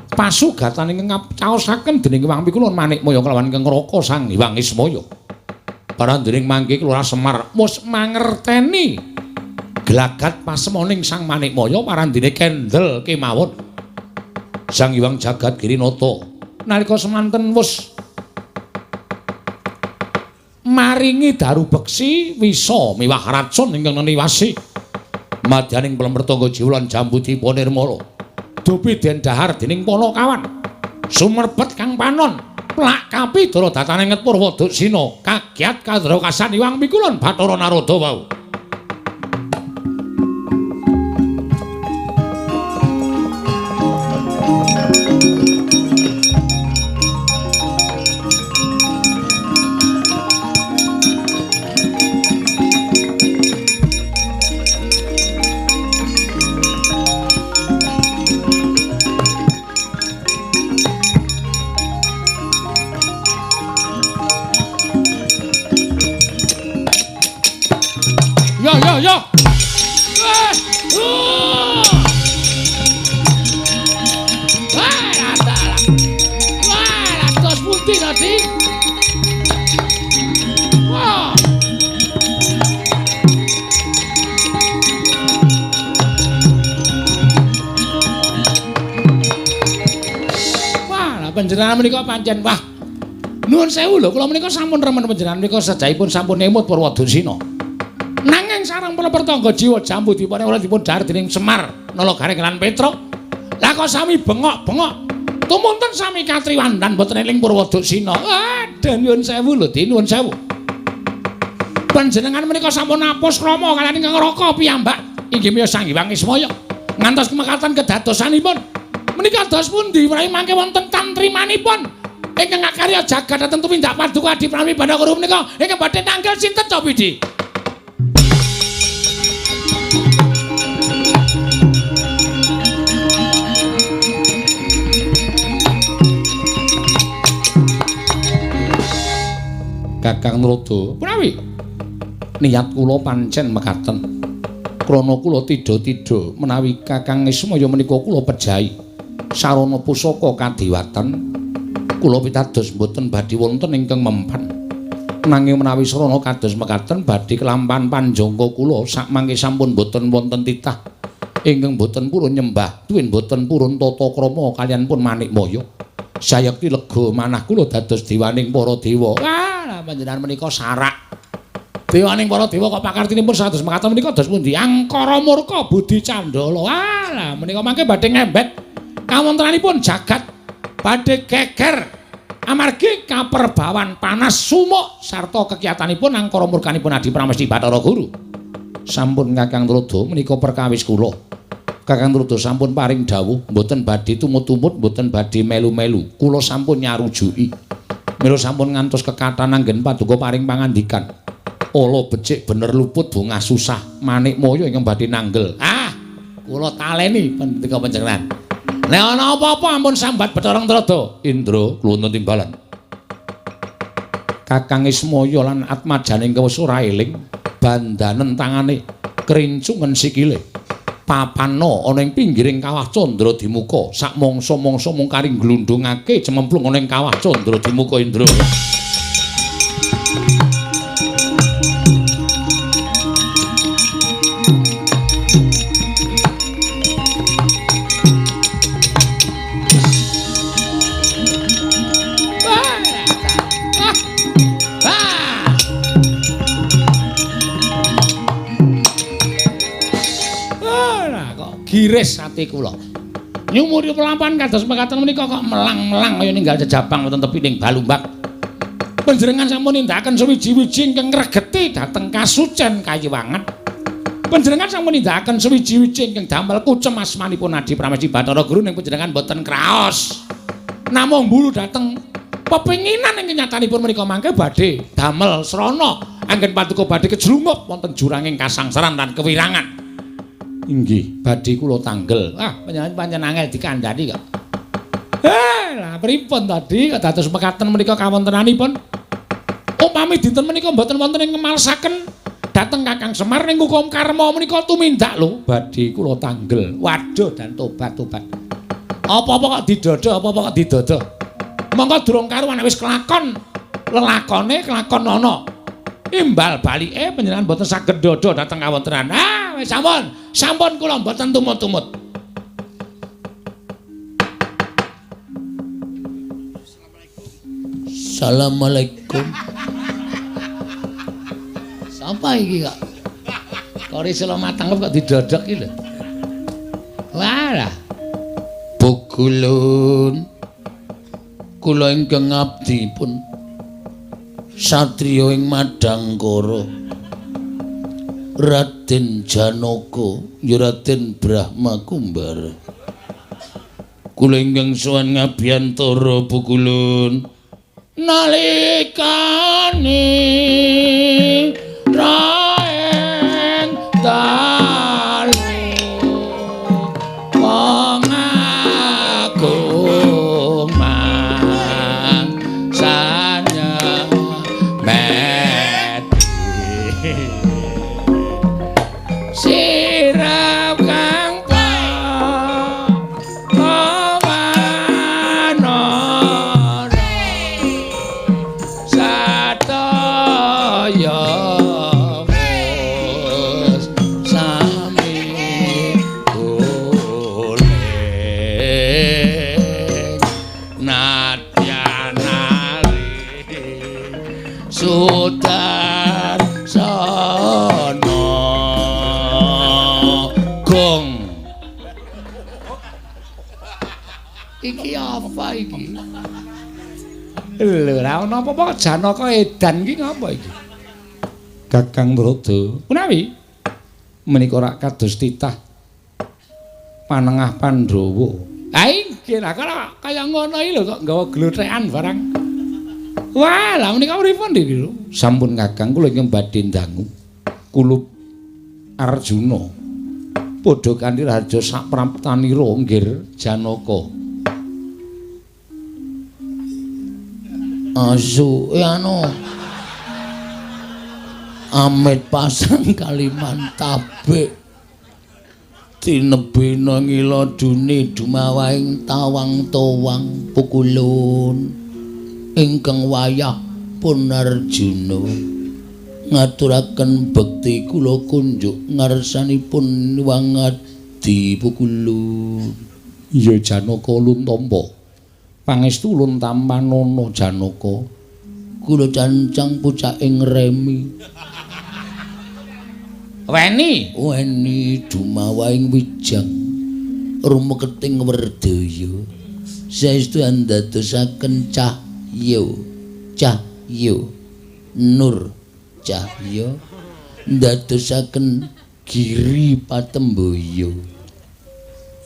pasugatan ingkang caosaken dening Hyang Pikulun Manikmaya kelawan ingkang Raka Sang Hyang Ismaya. Parandening mangke Lurah Semar mus mangerteni glagat pasemoning Sang Manikmaya parandene kendel kemawon. Sang Hyang Jagat Girinata nalika semanten wus maringi daru beksi wisa miwah racun ingkang neniwasi madyaning plemertangga jiwa lan jambu dipa nirmala. Dupi den dahar dening Panakawan sumerbet kang panon plak kapi dara datane nget Purwa Duksina kagiat kandra kasan Hyang Pikulun Bathara Narada wau. Panjenengan menika pancen wah. Nuwun sewu lho, kula menika sampun remen panjenengan menika sejahipun sampun emut Purwadusina. Nanging sareng para pertangga jiwa jambu dipun ora dipun dhahar dening Semar, Nala Gareng lan Petruk. Lah kok sami bengok-bengok. Tumunten sami katriwandan boten eling Purwadusina. Aduh, nyuwun sewu lho, Di, nuwun sewu. Panjenengan menika sampun apus krama kaliyan ingkang Raka piyambak inggih menika Sang Hyang Ismaya. Ngantos kemekaten kedadosanipun. Menika dos pundi menawi mangke wonten tantrimanipun ingkang ngakarya jagat dhateng tumindak paduka Adi Prami Bathara Guru menika ingkang badhe nanggel sinten to Pidi? Kakang Nrada, punawi niat kula pancen mekaten. Krana kula tidha-tidha menawi Kakang Ismaya menika kula pejahi sarana pusaka kadiwatan kula pitados mboten badhe wonten ingkang mempan. Nanging menawi sarana kados mekaten badhe kelampahan panjangka kula sakmangke sampun mboten wonten titah ingkang mboten purun nyembah tuwin mboten purun tata krama kaliyan pun Manikmaya. Sayekti lega manah kula dados dewaning para dewa. Wah, panjenengan menika sarak. Dewaning para dewa kok pakartinipun sados mekaten menika dos pundi? Angkara murka budi candala. Wah, menika mangke badhe ngembet kawontenanipun jagat badhe geger amargi kaperbawan panas sumuk sarta kekiyatanipun angkara murkanipun Adi Pramesti Bathara Guru. Sampun Kakang Nrada menika perkawis kula. Kakang Nrada sampun paring dawuh mboten badhe tumut-tumut, mboten badhe melu-melu. Kula sampun nyarujuki. Mila sampun ngantos kekathahan anggen paduka paring pangandikan. Ala becik bener luput bungah susah Manikmaya ingkang badhe nanggel. Ah, kula taleni pendika panjenengan. Nek ana apa-apa ampun sambat Bathara Nrada. Indra kluntun timbalan. Kakang Ismaya lan Atmajane ingkang wis ora eling, bandanen tangane, krincungen sikile. Papana ana ing pinggiring kawah Candra Dimuka, sak mangsa-mangsa mung kari glundhungake cememplung ana ing kawah Candra Dimuka Indra. Giris ati kula. Nyumuri pelampahan kados mekaten menika kok melang-melang kaya ninggal jejabang wonten tepining Balumbak. Panjenengan sampun nindakaken suwiji-wiji ingkang ngregeti dhateng kasucen kayiwangan. Panjenengan sampun nindakaken suwiji-wiji ingkang damel kucem asmanipun Adi Pramesti Bathara Guru ning panjenengan boten kraos. Namung mburu dhateng pepinginan ingkang nyatanipun menika mangke badhe damel srana anggen paduka badhe kejlungup wonten juranging kasangsaran lan kewirangan. Inggih, badhe kula tanggel. Ah, panjenengan pancen angel dikandhani kok. Lah pripun tadi kok dados mekaten menika kawontenanipun? Upami dinten menika mboten wonten ing ngemalesaken dhateng Kakang Semar ning hukum karma menika tumindak lho, badhe kula tanggel. Waduh, dan tobat-tobat. Apa-apa kok didodo, apa-apa kok didodo. Monggo durung karuan wis kelakon lelakone kelakon ana. Imbal balike panjenengan mboten saged dodo dhateng kawontenan. Ah, wis sampun. Sampun kula mboten tumut-tumut. Assalamualaikum. Sapa iki kok? Kori selo matang kok didodok iki lho. Walah. Pukulun. Kula ingkang abdi pun satriya ing Madangkara. Raden Janaka, ya Raden Brahma Kumbara. Kula ingkang sowan ngabiyantara Pukulun. Nalikane raen dalu pengagung mangsanya meti sirap kang pawanana sadaya. Bagong. Iki apa iki? Lho, ora ana apa-apa Janaka edan iki ngapa iki? Kakang Narada, Menawi menika ora kados titah panengah Pandhawa. Ha inggih, lah kaya ngono iki lho kok nggawa glothekan barang. Wah, lah menika pripun iki lho? Sampun Kakang, kula ingkang badhe ndangu kulup Arjuna. Padha kanthi raja sapraptanira nggir Janaka. Asu anu amit pasang kaliman tabik tinebena ngila dune dumawaing tawang towang pukulun ingkang wayah pun Arjuna ngaturaken bekti kula kunjuk ngarsanipun wangadi pukulun. Iya Janaka ulun tampa. Pangestu ulun tampanana Janaka. Kula cancang pucaking remi. Weni, weni dumawaing wijang rumeketing werdaya. Saestu andadosaken cahya, cahya nur cahya ndadosaken giri patembaya.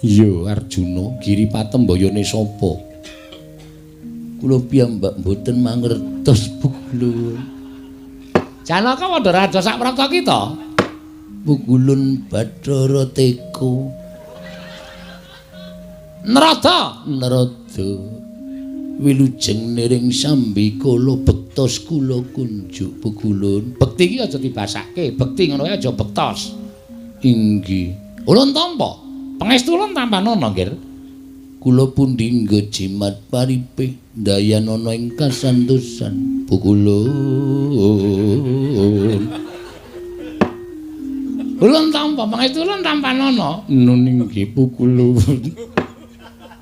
Iya Arjuna, giri patembayane sapa? Kula piyambak mboten mangertos pukulun. Janaka padha raja saprapta kita. Pukulun Bathara Teka. Narada, narada. Wilujeng niring sambikala bektos kula kunjuk pukulun. Bekti iki aja dibasake, bekti ngono kae aja bektos. Inggih. Ulun tampa. Pangestu ulun tampanana, nggih. Kula pundi nggo jimat paripih ndayanana ing kasantosan pukulun. Ulun tampa pangestu ulun tampanana. Nun inggih pukulun.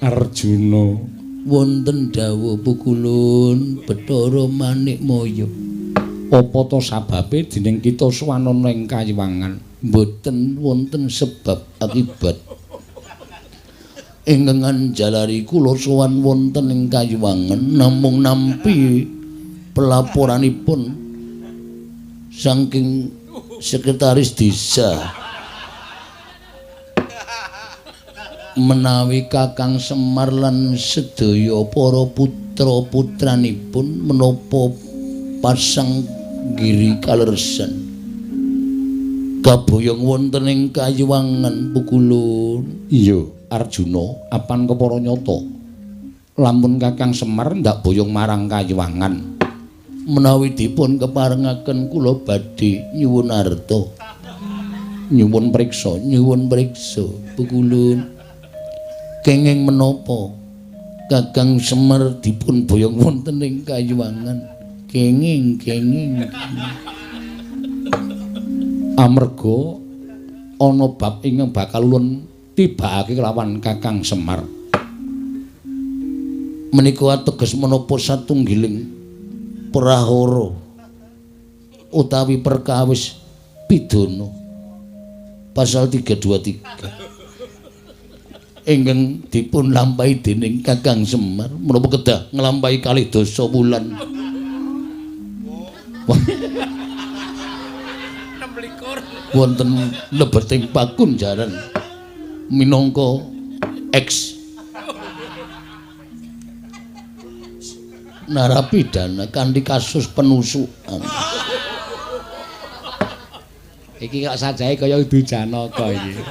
Arjuna wonten dawuh pukulun Bathara Manikmaya. Apa to sababe dening kita suwanana ing kayiwangan? Mboten wonten sebab akibat. Ingkang anjalari kula sowan wonten ing kayiwangan namung nampi pelaporanipun saking sekretaris desa menawi Kakang Semar lan sedaya para putra-putranipun menapa pasang giri kalersan kaboyong wonten ing kayiwangan pukulun. Iya Arjuna, apan kepara nyata lamun Kakang Semar ndak boyong marang kayiwangan? Menawi dipun keparengaken kula badhe nyuwun arta, nyuwun priksa, nyuwun priksa pukulun. Kenging menapa Kakang Semar dipun boyong wonten ing kayiwangan? Kenging kenging. Amarga ana bab ingkang bakal ulun tibakake kelawan Kakang Semar. Menika ateges menapa satunggiling prahara utawi perkawis pidana pasal 323 ingkang dipun lampahi dening Kakang Semar menapa kedah nglampahi kalih dasa wulan. Wonten lebeting pakunjaran minangka ex narapidana kanthi kasus penusukan. Iki kok sajae kaya udu Janaka iki.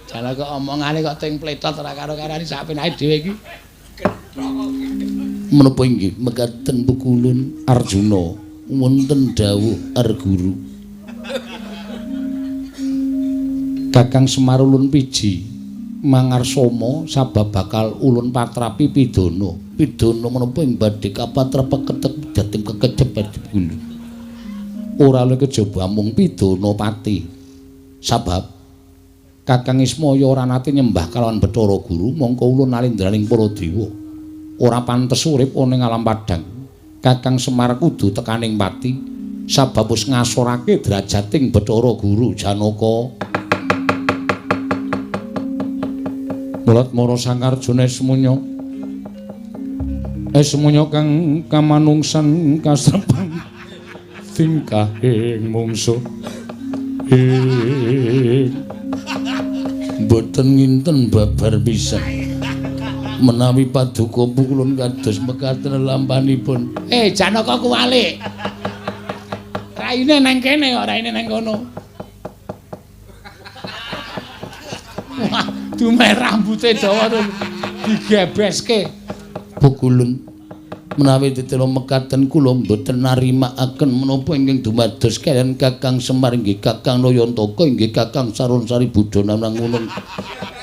Janaka omongane kok ting pletot ora karo-karane sak penake dhewe iki. Menapa inggih mekaten pukulun Arjuna? Wonten dawuh Arguru. Kakang Semar ulun piji mangarsama sabab bakal ulun patrapi pidana. Pidana menapa ing badhe kapatrapaken dhateng kekecep pukulun? Ora luwih kejaba mung pidana pati. Sabab Kakang Ismaya ora nate nyembah kalawan Bathara Guru, mongko ulun nalindraning para dewa. Ora pantes urip ana ing alam padhang. Kakang Semar kudu tekaning pati sabab wis ngasorake drajating Bathara Guru Janaka. Mulat mara Sang Arjuna Esmunya. Esmunya kang kamanungsan kasrepan tingkahing mungsuh. Mboten nginten babar pisan. Menawi paduka pukulun kados mekaten lampanipun. Janaka kuwalik. Raine nang kene kok raine nang kono. Wah, dumeh rambute dawa terus digebeske. Pukulun menawi tetela mekaten kula mboten narimakaken menapa ingkang dumados kaliyan Kakang Semar inggih Kakang Nayantaka inggih Kakang Sarunsari Budana Nangunung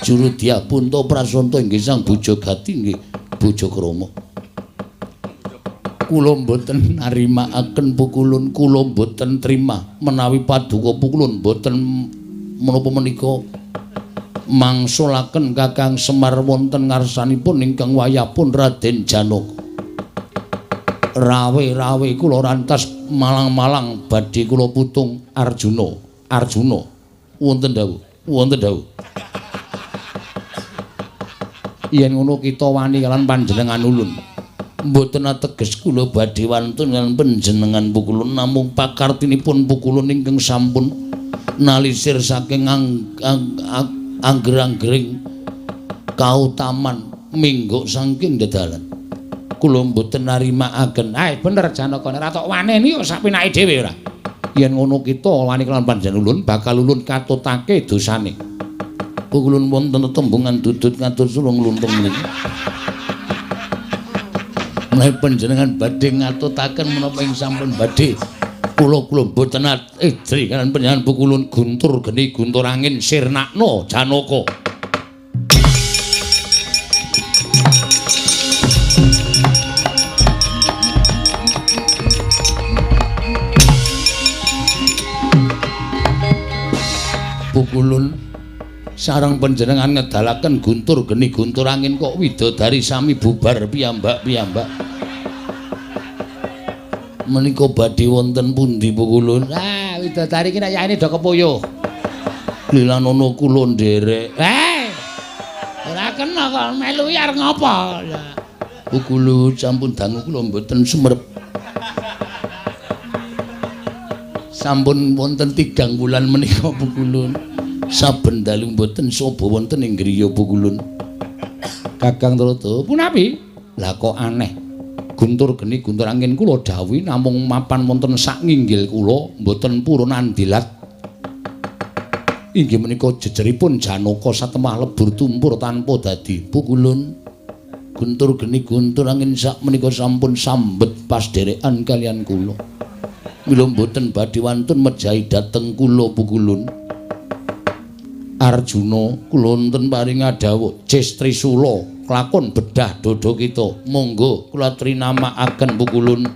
Juru Dyah Punta Prasanta inggih Sang Bujagati inggih Bojakrama. Kula mboten narimakaken pukulun, kula mboten trima menawi paduka pukulun mboten menapa menika mangsulaken Kakang Semar wonten ngarsanipun ingkang wayahpun Raden Janaka. Rawe-rawe kula rantas malang-malang badhe kula putung Arjuna. Arjuna wonten dawuh, wonten dawuh. Yen ngono kita wani kalian panjenengan ulun. Mboten ateges kula badhe wantun kalian panjenengan pukulun, namung pakartinipun pukulun ingkang sampun nalisir saking angger-anggering kautaman mingguk saking dedalan. Kula mboten narimakaken. Ae bener Janaka, nek ora tok waneni kok sak pinake dhewe ora. Yen ngono kita wani kelawan panjenengan ulun bakal ulun katutake dosane. Pukulun wonten tetembungan dudut ngatur sulung luntung menika. Menawi panjenengan badhe ngatutaken menapa ing sampun badhe kula kula mboten edri kalian panjenengan pukulun guntur geni guntur angin sirnakno Janaka. Pukulun sareng panjenengan ngedalaken guntur geni guntur angin kok widodari sami bubar piyambak-piyambak. Menika badhe wonten pundi pukulun? Ah, widodari iki nek yaene do kepuyuh. Lilanono kula nderek. Ora kena kok melu arep ngopo? Pukulun sampun dangu kula mboten sumerep. Sampun wonten 3 wulan menika pukulun. Saben dalu mboten sobo wonten ing griya pukulun. Kakang Trata, punapi? Lah kok aneh. Guntur geni guntur angin kula dawuhi namung mapan wonten sak nginggil kula mboten purun andilat. Inggih menika jejeripun Janaka satemah lebur tumpur tanpa dadi. Pukulun guntur geni guntur angin sak menika sampun sambet pasdherekan kaliyan kula. Mila mboten badhe wantun mejahi dhateng kula pukulun. Arjuna kula wonten paring dawuh Cis Trisula klakon bedah dada kita. Monggo kula trinamakaken pukulun.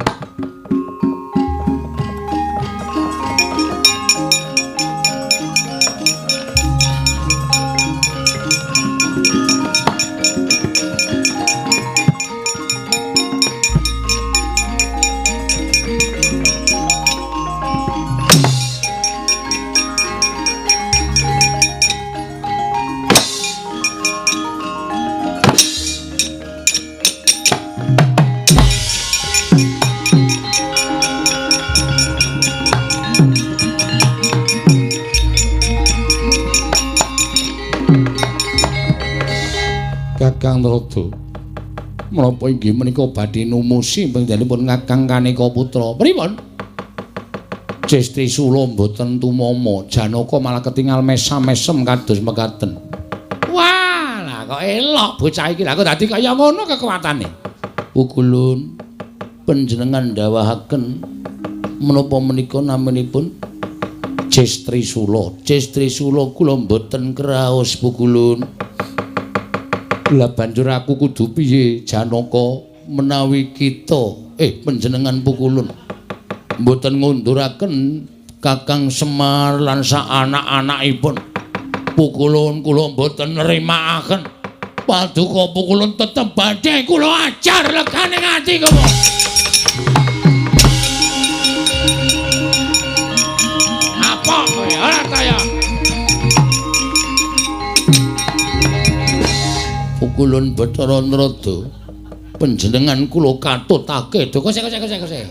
Kakang Trada, menapa inggih menika badhe numusi panjenenganipun Kakang Kaneka Putra? Pripun? Cis Trisula mboten tumama, Janaka malah ketingal mesam-mesem kados mekaten. Wah, lah kok elok bocah iki. Lah kok dadi kaya ngono kekuatane? Pukulun panjenengan ndawahaken menapa menika naminipun Cis Trisula. Cis Trisula kula mboten kraos pukulun. Lah banjur aku kudu piye Janaka menawi kita panjenengan pukulun mboten ngunduraken Kakang Semar lan sak anak-anakipun. Pukulun kula mboten nrimakaken. Paduka pukulun tetep badhe kula ajar legane ati kula. Apa kowe ora ta ya? Pukulun Bathara Narada. Panjenengan kula katutake. Kok sik sik sik sik.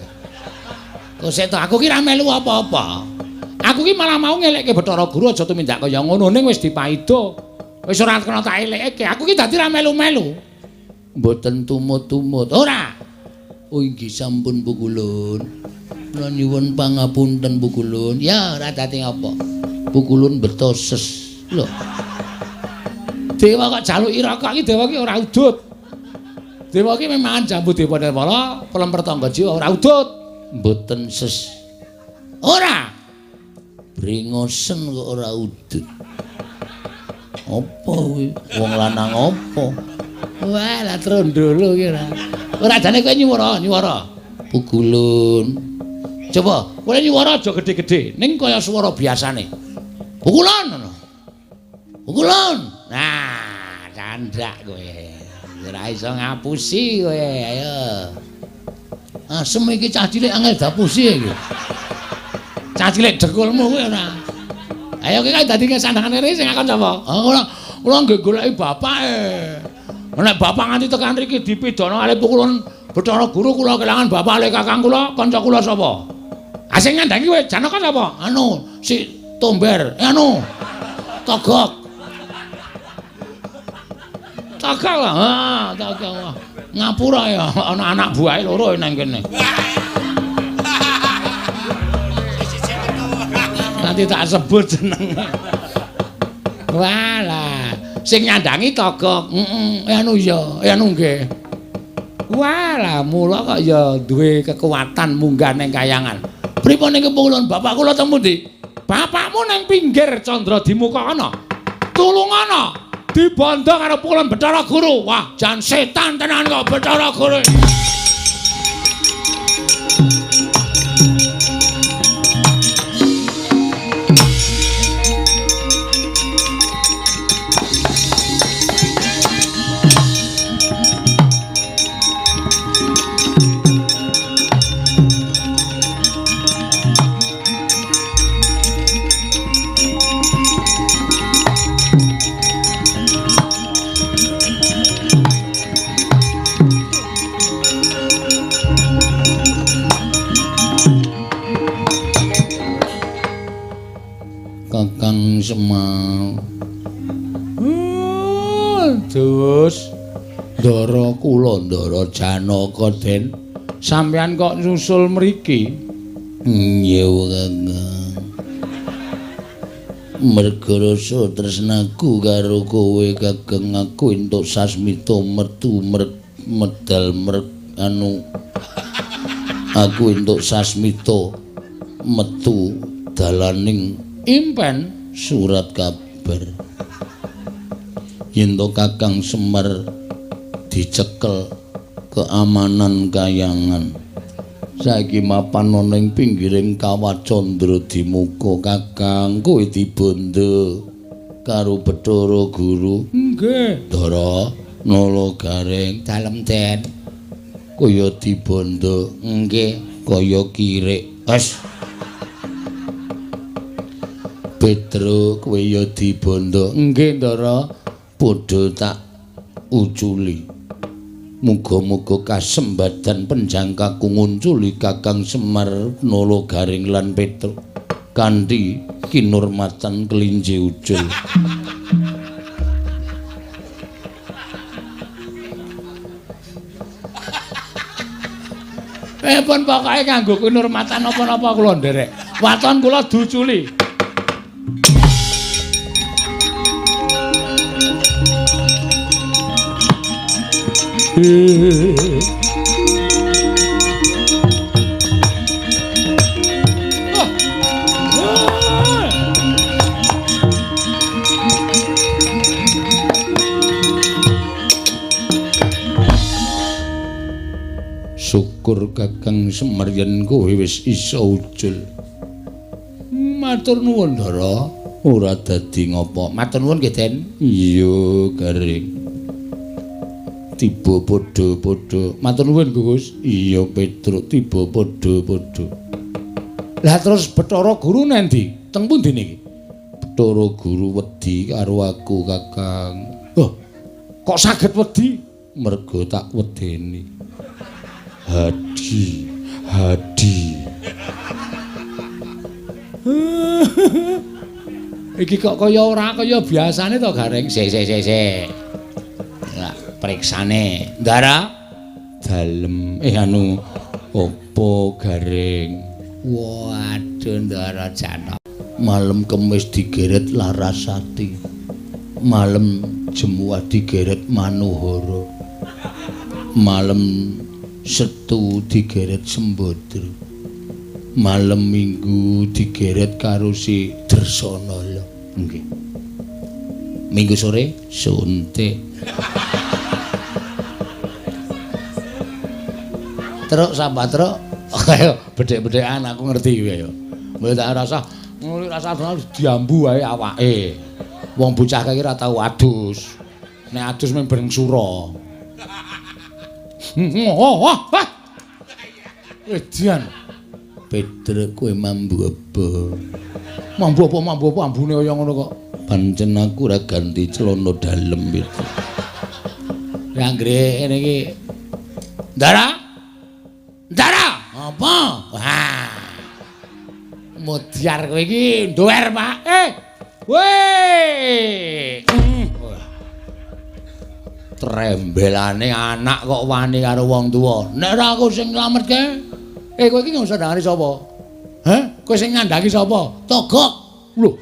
Kok sik to aku ki ra melu apa-apa. Aku ki malah mau ngelekke Bathara Guru aja tumindak kaya ngono ning wis dipaida. Wis ora kena tak elekke. Aku ki dadi ra melu-melu. Mboten tumut-tumut. Ora. Oh inggih sampun Pukulun. Kula nyuwun pangapunten Pukulun. Ya ora dadi apa. Pukulun beto ses. Lho. Dewa kok jaluki rokok iki dewa ki ora udut. Dewa ki memang jambu dewa nirmala, pelemper tangga jiwa ora udut. Mboten ses. Ora. Bringosen kok ora udut. Apa kuwi? Wong lanang apa? Wah, lah trondolo ki ora. Ora jane kowe nyuwara, nyuwara. Pukulun. Coba, kowe nyuwara aja gedhe-gedhe, ning kaya swara biasane. Pukulun ngono. Pukulun. Nah, candak kowe. Ora iso ngapusi kowe, ayo. Asem iki cah cilik angel dapusi iki. Cah cilik dekulmu kowe ora. Ayo ki dadi sandhangan rene sing akon sapa? Oh, ora, kula nggih goleki bapake. Nek bapak nganti tekan mriki dipidana kalih pukulun Bathara Guru kula kelangan bapak kalih kakang kula, kanca kula sapa? Ah sing ngandhangi kowe Janaka sapa? Anu, si Tomber. Anu. Togok. Togok lah. Ha, togok. Ngapura ya ana anak buahe loro nang kene. Nanti tak sebut jenenge. Walah, sing nyandangi Togok. Heeh, anu ya, anu nggih. Walah, mula kok ya duwe kekuatan munggah ning kayangan. Pripun ning kepulun bapak kula teng pundi? Bapakmu ning pinggir Candra Dimuka ana. Tulungana dibondo karo pukulun Bathara Guru. Wah, jan setan tenan kok Bathara Guru. Kakang Semar. Terus ndara kula ndara Janaka Den. Sampeyan kok nyusul mriki? Nggih, Kakang. Merga rasa tresnaku karo kowe Kakang, aku entuk sasmita metu medal anu aku entuk sasmita metu dalaning impen surat kabar yen to Kakang Semar dicekel keamanan kayangan saiki mapan ana ing pinggiring Kawah Candra Dimuka. Kakang kowe dibondo karo Bathara Guru. Nggih Ndara Nala Gareng dalem Den kaya dibondo. Nggih kaya kirik. Wes Petro kowe ya dibondo. Nggih Ndara, padha tak uculi. Muga-muga kasembadan penjangkaku ngunculi Kakang Semar Nala Gareng lan Petro kanthi kinurmatan kelinci ucul. Pun pokoke kanggo kinurmatan napa-napa kula nderek. Waton kula duculi. Syukur Kakang Semar yen kowe wis iso ucul. Matur nuwun Ndara, ora dadi ngopo. Matur nuwun nggih Den. Iya, Gareng. Tiba padha-padha. Matur nuwun Gus. Iya Petruk, tiba padha-padha. Lah terus Bathara Guru nendi? Teng pundi niki? Bathara Guru wedi karo aku Kakang. Oh. Kok saged wedi? Mergo tak wedeni. Hadi, hadi. Iki kok kaya ora kaya biasane to, Gareng? Sik sik sik sik. Lah, periksane. Ndara dalem anu opo Gareng? Waduh, Ndara Janaka. Malem Kemis digeret Larasati. Malem Jemuah digeret Manohara. Malem Setu digeret Sembadra. Malem Minggu digeret karo si Dresanala. Nggih. Minggu sore suntik. Truk sambah truk. Ayo bedhek-bedhekan aku ngerti kuwi ayo. Mbok tak rasa ngono rasa diambu wae awake. Wong bocah kae ora tau adus. Nek adus mung bareng sura. Oh, wah. Edian. Pedrek kowe mambu apa? Mambu apa mambu apa ambune kaya ngono kok. Pancen aku ora ganti celana dalem itu. Ya anggere ngene iki. Ndara? Ndara? Apa? Wah. Modyar kowe iki nduwer, Pak. Weh. Trembelane anak kok wani karo wong tuwa. Nek ora aku sing nylametke. Kowe iki ngusah ndangani sapa? Heh? Kowe sing ngandhaki sapa? Togok. Lho.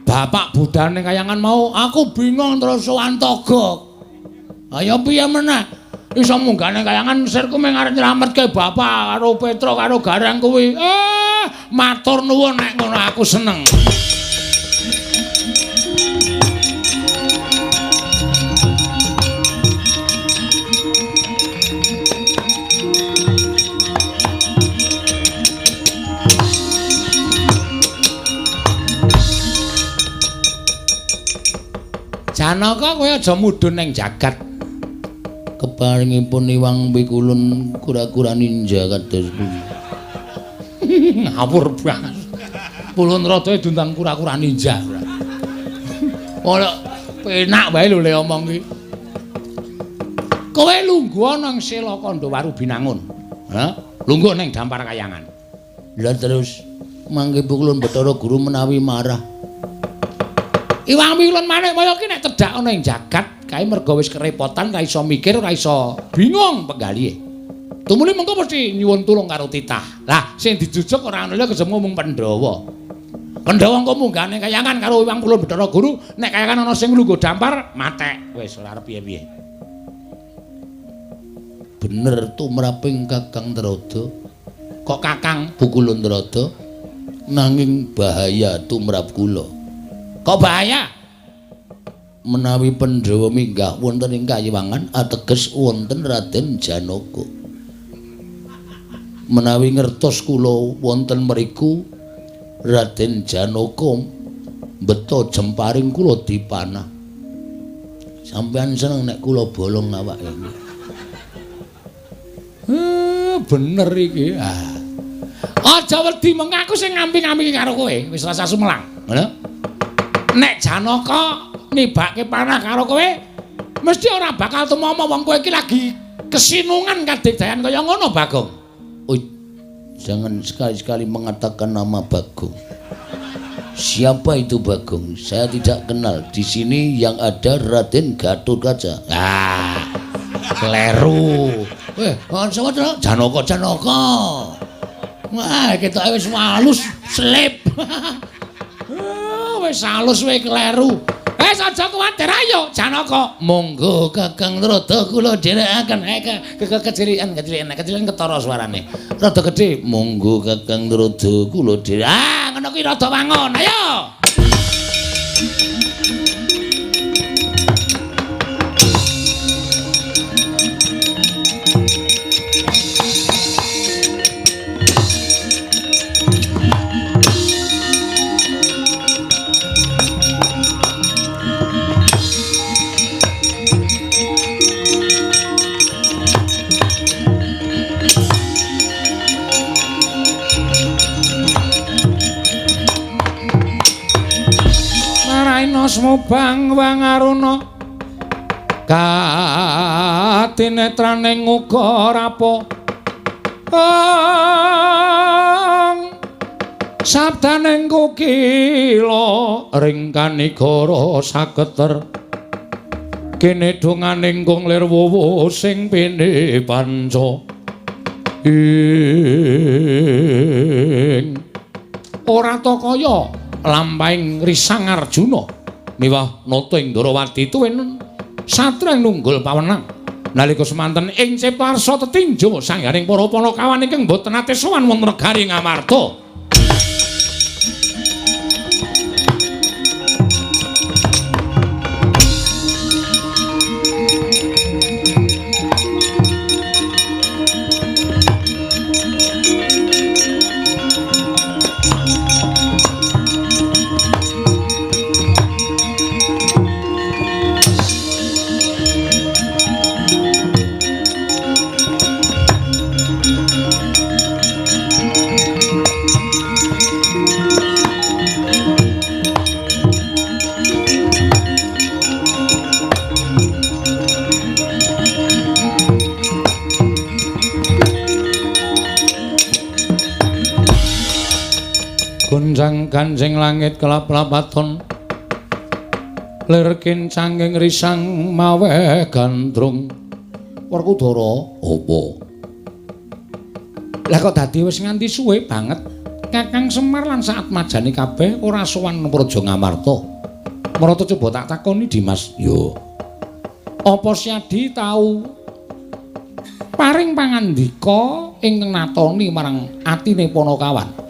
Bapak budane kayangan mau, aku bingung terus sowan Togok. Ayo piye meneh? Iso munggah ning kayangan sirku mung arep nylametke bapak karo Petro karo Gareng kuwi. Matur nuwun nek ngono aku seneng. Janaka kowe aja mudhun ning jagat. Keparingipun Iwang Pikulun kura-kura ninja kados pundi. Ngawur banget. Pulun rada diundang kura-kura ninja. Ora penak wae lho le omong ki. Kowe lungguh nang Sela Kandha Binangun. Ha? Lungguh ning Dampar Kayangan. Lah terus mangke Pikulun Bathara Guru menawi marah. Iwang Pikulun Manikmaya ki nek tedhak ana ing jagat kae merga wis kerepotan, ora iso mikir, ora iso bingung penggalihe. Tumuli mengko mesti nyuwun tulung karo titah. Lah sing dijujuk ora ana liya kejaba mung Pandhawa. Pandhawa engko munggah ning kayangan karo Iwang Pikulun Bathara Guru, nek kayangan ana sing lungguh dampar, matek. Wis ora arep piye-piye. Bener tumraping Kakang Trada. Kok Kakang Pukulun Trada? Nanging bahaya tumrap kula. Kok bahaya? Menawi Pandhawa minggah wonten ing kayiwangan ateges wonten Raden Janaka. Menawi ngertos kula wonten mriku Raden Janaka mbeta jemparing kula dipanah. Sampeyan seneng nek kula bolong awake. Bener iki. Ah. Aja wedi mengko aku sing ngamping-ngampingi karo kowe, wis rasa sumelang. Ngono? Nek Janaka nibake panah karo kowe mesti ora bakal tumama wong kowe iki lagi kesinungan kadigdayan kaya ngono Bagong. Oh, jangan sekali-sekali mengatakan nama Bagong. Siapa itu Bagong? Saya tidak kenal. Di sini yang ada Raden Gatotkaca. Ah, kleru. Sapa to? Janaka, Janaka. Wah, ketoke wis halus slip. Wis halus kowe kleru. Aja kuwatir ayo Janaka. Monggo Kakang Trada kula dherekaken. Kecilikan, kecilikan, kecilikan ketara suarane. Rada gedhe. Monggo Kakang Trada kula dherek. Ah, ngono kuwi rada wangun. Ayo. Mubang wangaruna Katinetraning uga rapo sabdaning kukila ring kanigara saketer kene donganing kung lir wuwu sing pene panca ing ora ta kaya lampahing Risang Arjuna miwah nata ing Ndrawati tuwin satria nunggul pawenang nalika semanten ing Ciptarsa tetinjo sanggaring para panakawan ingkang boten nate sowan wonten negari Ngamarta. Gonjang ganjing langit kelap-lapaton lir kincanging risang maweh gandrung. Werkudara, apa? Lah kok dadi wis nganti suwe banget Kakang Semar lan saatmajane kabeh ora sowan Praja Ngamarta. Marata coba tak takoni Dimas. Yo. Apa Syadi tau paring pangandika ingkang natoni marang atine Panakawan?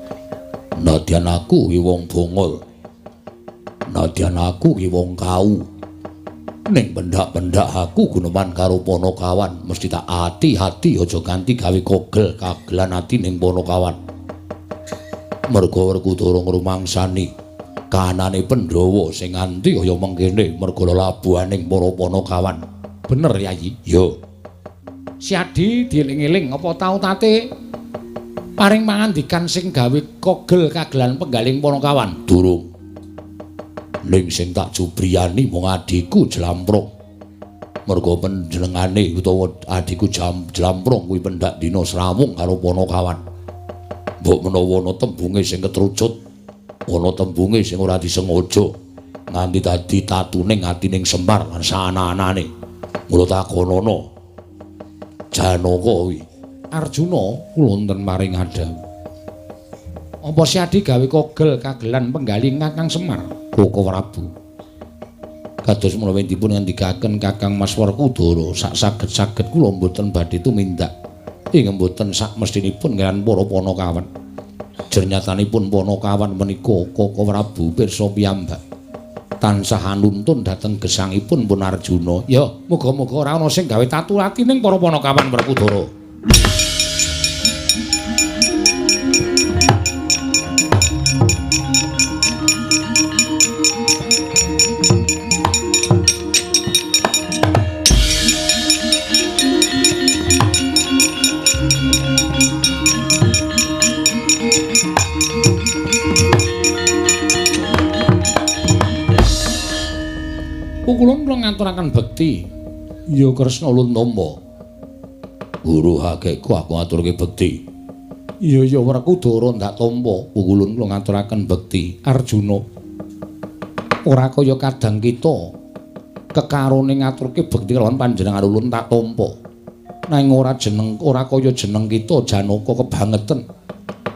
Nadyan aku ki wong bongol. Nadyan aku ki wong kau. Ning pendak-pendak aku guneman karo Panakawan, mesti tak ati-ati aja ganti gawe kogel kagelan ati ning Panakawan. Merga Werkudara ngrumangsani kahanane Pandhawa sing nganti kaya mengkene merga lelabuhaning para Panakawan. Bener Yayi? Yo. Syadi dieling-eling apa tau tate paring pangandikan sing gawe kogel kagelan penggaling Panakawan? Durung. Ning sing tak jubriyani mung adhiku Jlamprong. Merga panjenengane utawa adhiku Jlamprong kuwi pendak dina srawung karo Panakawan. Mbok menawa ana tembunge sing ketrucut, ana tembunge sing ora disengaja nganti dadi tatuning atining Semar lan saana-anane. Mula takonono Janaka kuwi. Arjuna kula wonten maring adhawuh. Apa Syadi gawe kogel kagelan penggaling Kakang Semar? Koko Prabu. Kados menawi dipun ngendikaken Kakang Mas Werkudara, sak saged-saged kula mboten badhe tumindak. Ing mboten sak mestinipun kaliyan para Panakawan. Jernyatanipun Panakawan menika Koko Prabu pirsa piyambak tansah anuntun dhateng gesangipun pun Arjuna. Ya, muga-muga ora ana sing gawe tatu atining para Panakawan Werkudara. Kula ngaturaken bekti. Ya Kresna ulun tampa. Guru hakeku aku ngaturke bekti. Iya ya Werkudara ndak tampa. Ulun kula ngaturaken bekti Arjuna. Ora kaya kadang kita kekarone ngaturke bekti lawan panjenengan ulun tak tampa. Nanging ora jeneng ora kaya jeneng kita Janaka kebangeten.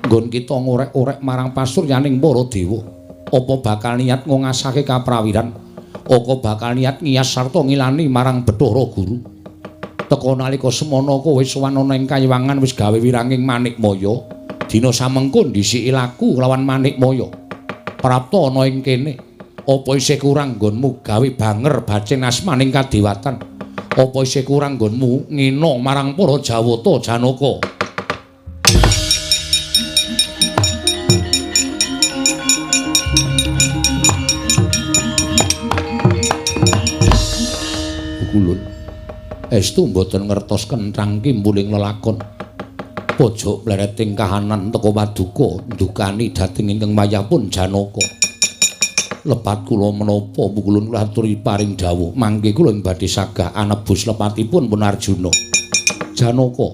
Nggon kita ngorek-orek marang pasuryaning para dewa. Apa bakal niat ngasake kaprawiran? Aka bakal niat ngiyas sarta ngilani marang Bathara Guru. Teka nalika semana kowe sowan ana ing kayiwangan wis gawe wiranging Manikmaya. Dina samengko ndhisiki laku lawan Manikmaya. Prapta ana ing kene. Apa isih kurang nggonmu gawe banger bacin asmaning kadewatan? Apa isih kurang nggonmu ngina marang para Jawata Janaka? Kulun estu mboten ngertos kenthang kimpuling lelakon. Pojok plereting kahanan teka paduka ndukani dhateng ingkang wayahpun Janaka. Lepat kula menapa pukulun kula aturi paring dawuh mangke kula ing badhe sagah anebus lepatipun pun Arjuna. Janaka,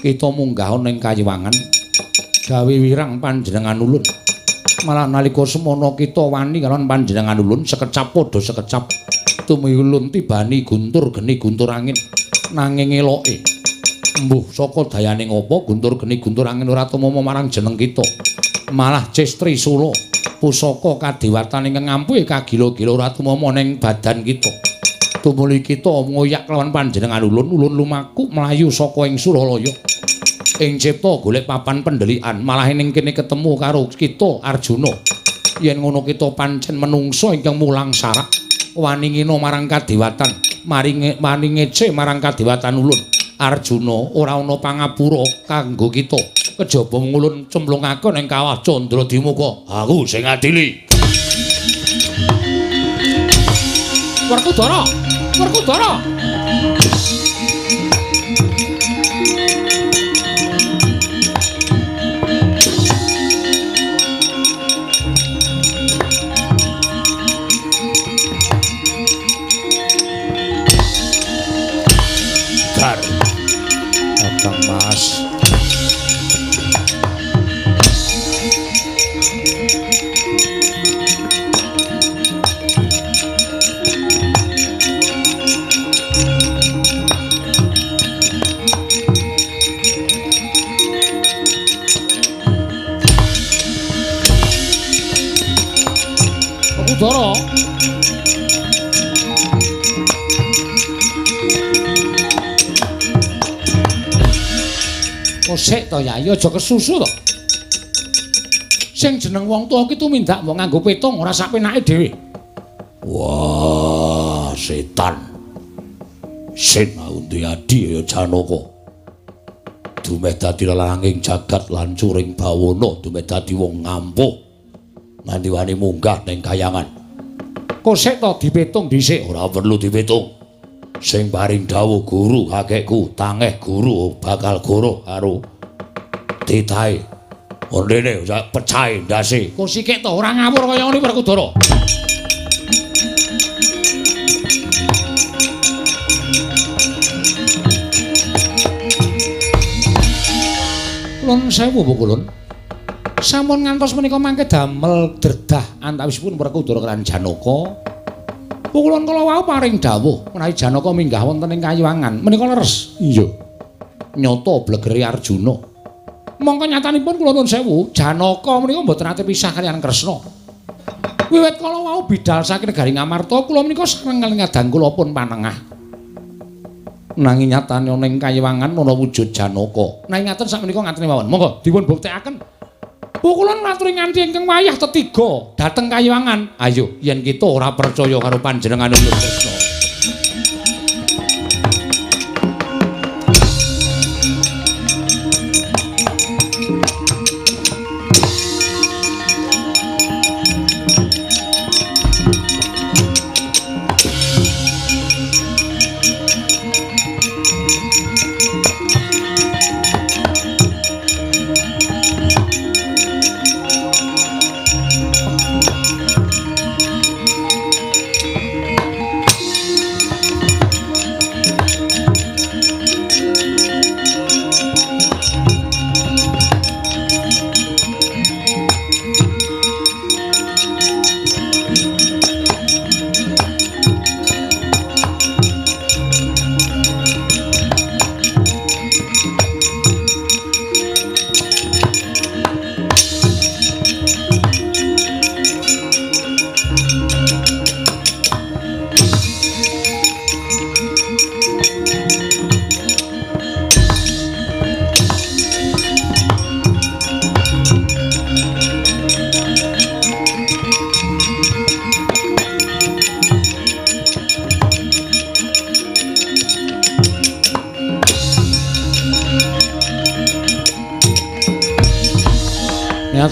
kita munggah ana ing kayiwangan gawe wirang panjenengan ulun. Malah nalika semana kita wani kalawan panjenengan ulun sekecap padha sekecap tumuju ulun tibani guntur geni guntur angin nanging eloke. Mbuh saka dayane ngapa guntur geni guntur angin ora tumama marang jeneng kita. Malah Cestri Sula pusaka kadewatan ingkang ampuh kagila-gila ora tumama ning badan kita. Tumuli kita ngoyak lawan panjenengan ulun, ulun lumaku mlayu saka ing Suralaya. Ing cipta golek papan pendelikan, malah ning kene ketemu karo kita Arjuna. Yen ngono kita pancen menungsa ingkang mulang sarak, wani ngina marang kadewatan, maringe wani ngece marang kadewatan ulun. Arjuna ora ana pangapura kanggo kita. Kejaba ngulun cemplungake ning kawah Candra Dimuka. Aku sing ngadili. Werkudara, Werkudara. Gar. Kakang Mas. Werkudara. Kosek to Yayi, aja kesusu to. Sing jeneng wong tuwa ki tumindak mbok nganggo petung ora sak penake dhewe. Wah, setan. Sin aundi adi ya Janaka. Dumeh dadi lalanging jagat lan curing bawana, dumeh dadi wong ngampuh. Nganti wani munggah ning kayangan. Kosek to dipetung dhisik, ora perlu dipetung. Sing paring dawuh guru kakekku, tangeh guru bakal goro karo titahe. Ondene sak pecahe ndase. Kosike to ora ngawur kaya ngene Werkudara. Kulun sewu Bu Kulun. Sampun ngantos menika mangke damel dredah antawisipun Werkudara lan Janaka. Pukulun kala wau paring dawuh menawi Janaka minggah wonten ing kayiwangan menika leres. Iya. Nyata blegere Arjuna. Mongko nyatanipun kula nuwun sewu, Janaka menika mboten nate pisah kaliyan Kresna. Wiwit kala wau bidal saking negari Ngamarta kula menika sareng kadang kula pun panengah. Nanging nyatane ana ing kayiwangan ana wujud Janaka. Nanging ngaten sakmenika ngatene mawon. Monggo dipun buktekaken. Pukulun ngaturi nganti ingkang wayah tetiga dhateng kayiwangan. Ayo yen kita ora percaya karo panjenengan ulun Kresna.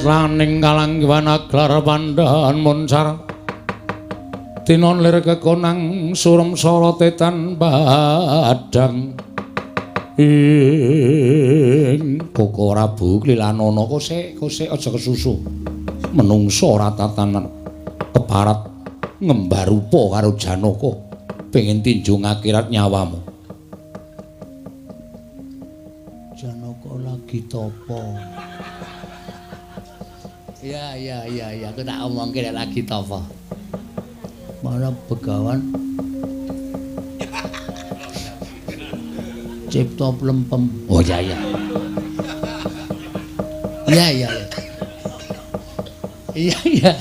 Laning kalanggiwan aglar pandhan moncar tinon lir kekonang surem sorotetan badang ing Koko Prabu klilanana kosek kosek aja kesusu menungso ora tatanan. Keparat ngembarupa karo Janaka pengin tinjung akhirat nyawamu. Janaka lagi tapa. Ya ya ya ya, aku tak omongke nek lagi tapa. Mana begawan cipta plempem. Oh ya ya. Iya iya. Iya iya.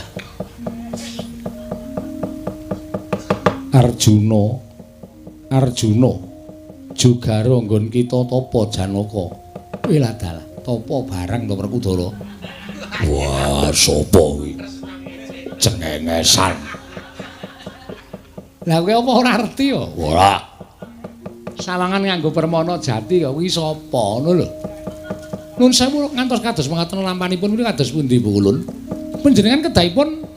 Arjuna, Arjuna jugaro nggon kita tapa Janaka. Wilah dalah, tapa barang to Werkudara. Wah, sapa kuwi? Cengengesan. Lah kowe apa ora ngerti ya? Ora. Sawangan nganggo permana jati kok kuwi sapa ngono lho. Nun sewu ngantos kados mengaten lampanipun punika kados pundi Bu Kulun? Panjenengan kedahipun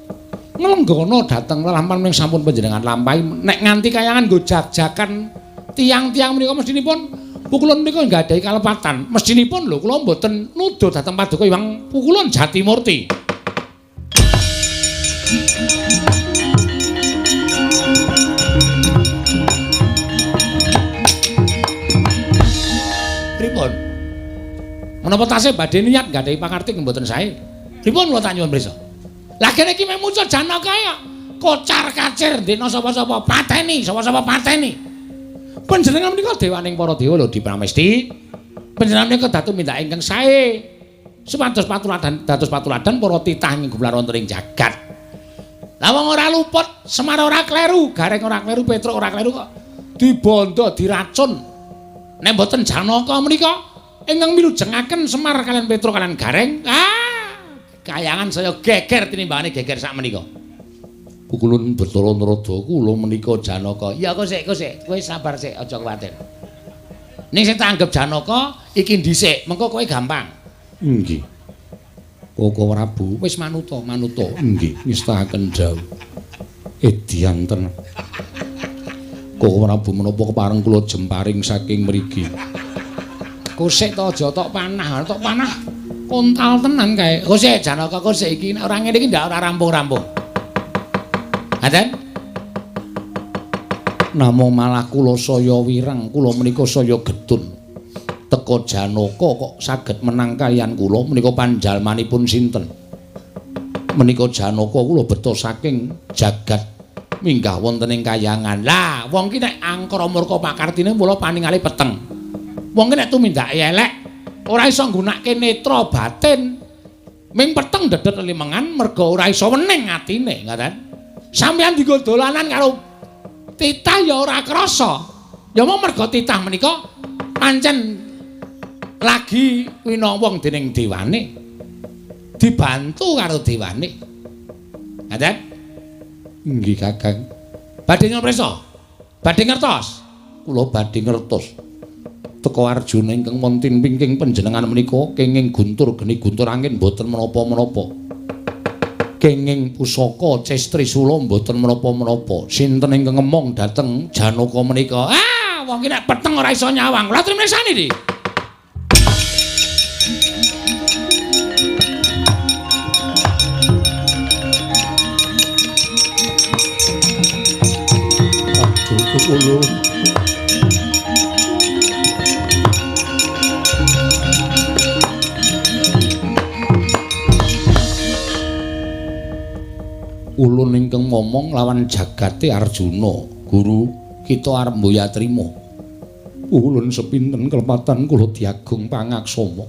nglenggana dhateng lelampan ning sampun panjenengan lampahi nek nganti kayangan nggo jag-jagan tiang-tiang menika mestinipun Pukulun menika nggadahi kalepatan. Mestinipun lho kula mboten nuduh dhateng Paduka Hyang Pukulun Jatimurti. Pripun? Menapa tasih badhe niat nggadahi pakarti mboten sae? Pripun kula tak nyuwun prisa? Lah kene iki memuca Janaka ya kocar-kacir ndekno sapa-sapa pateni, sapa-sapa pateni. Panjenengan menika dewaning para dewa lho Dipramesti. Panjenengan menika datu mindak ingkang sae. Supados patuladan dados patuladan para titah ing gumelar wonten ing jagat. Lah wong ora luput, Semar ora kleru, Gareng ora kleru, Petruk ora kleru kok dibondo diracun. Nek mboten Janaka menika ingkang milujengaken Semar kalian Petruk kalian Gareng, kayangan saya geger tinimbangane geger sak menika. Pukulun Bathara Narada kula menika Janaka. Ya kok sik, kok sik, kowe sabar sik, aja kuwatir. Ning sing tak anggap Janaka iki dhisik, mengko kowe gampang. Nggih. Koko Prabu wis manuta, manuta. Nggih, ngestahaken dawuh. Edian tenan. Koko Prabu menapa kepareng kula jemparing saking mriki. Kosik to aja tok panah, tok panah kontal tenan kae. Kosik Janaka kosik iki nek ora ngene iki ndak ora rampung-rampung. Ngaten? Namung malah kula saya wireng, kula menika saya getun. Teka Janaka kok saged menang kaliyan kula menika panjalmanipun sinten? Menika Janaka kula beto saking jagat minggah wonten ing kayangan. Lah, wong ki nek angkara murka pakartine mula paningale peteng. Wong ki nek tumindake elek ora iso nggunakake netra batin. Ming peteng dedet limengan merga ora iso wening atine, ngaten. Sampeyan dienggo dolanan karo titah ya ora krasa. Ya mung merga titah menika pancen lagi winowong dening dewane. Dibantu karo dewane. Ngaten? Nggih, Kakang. Badhe nyuwun prisa? Badhe ngertos? Kula badhe ngertos. Teka Arjuna ingkang wonten pingking panjenengan menika kenging guntur geni guntur angin mboten menapa-menapa. Kenging pusaka Cestrisula mboten menapa-menapa. Sinten ingkang ngemong dhateng Janaka menika? Ah, wong ki nek peteng ora iso nyawang. Kula trimresani iki. Aduh, ulun. Ulun ingkang momong lawan jagate Arjuna, guru kita arep mboya trima. Ulun sepinten kelepatan kula diagung pangaksama.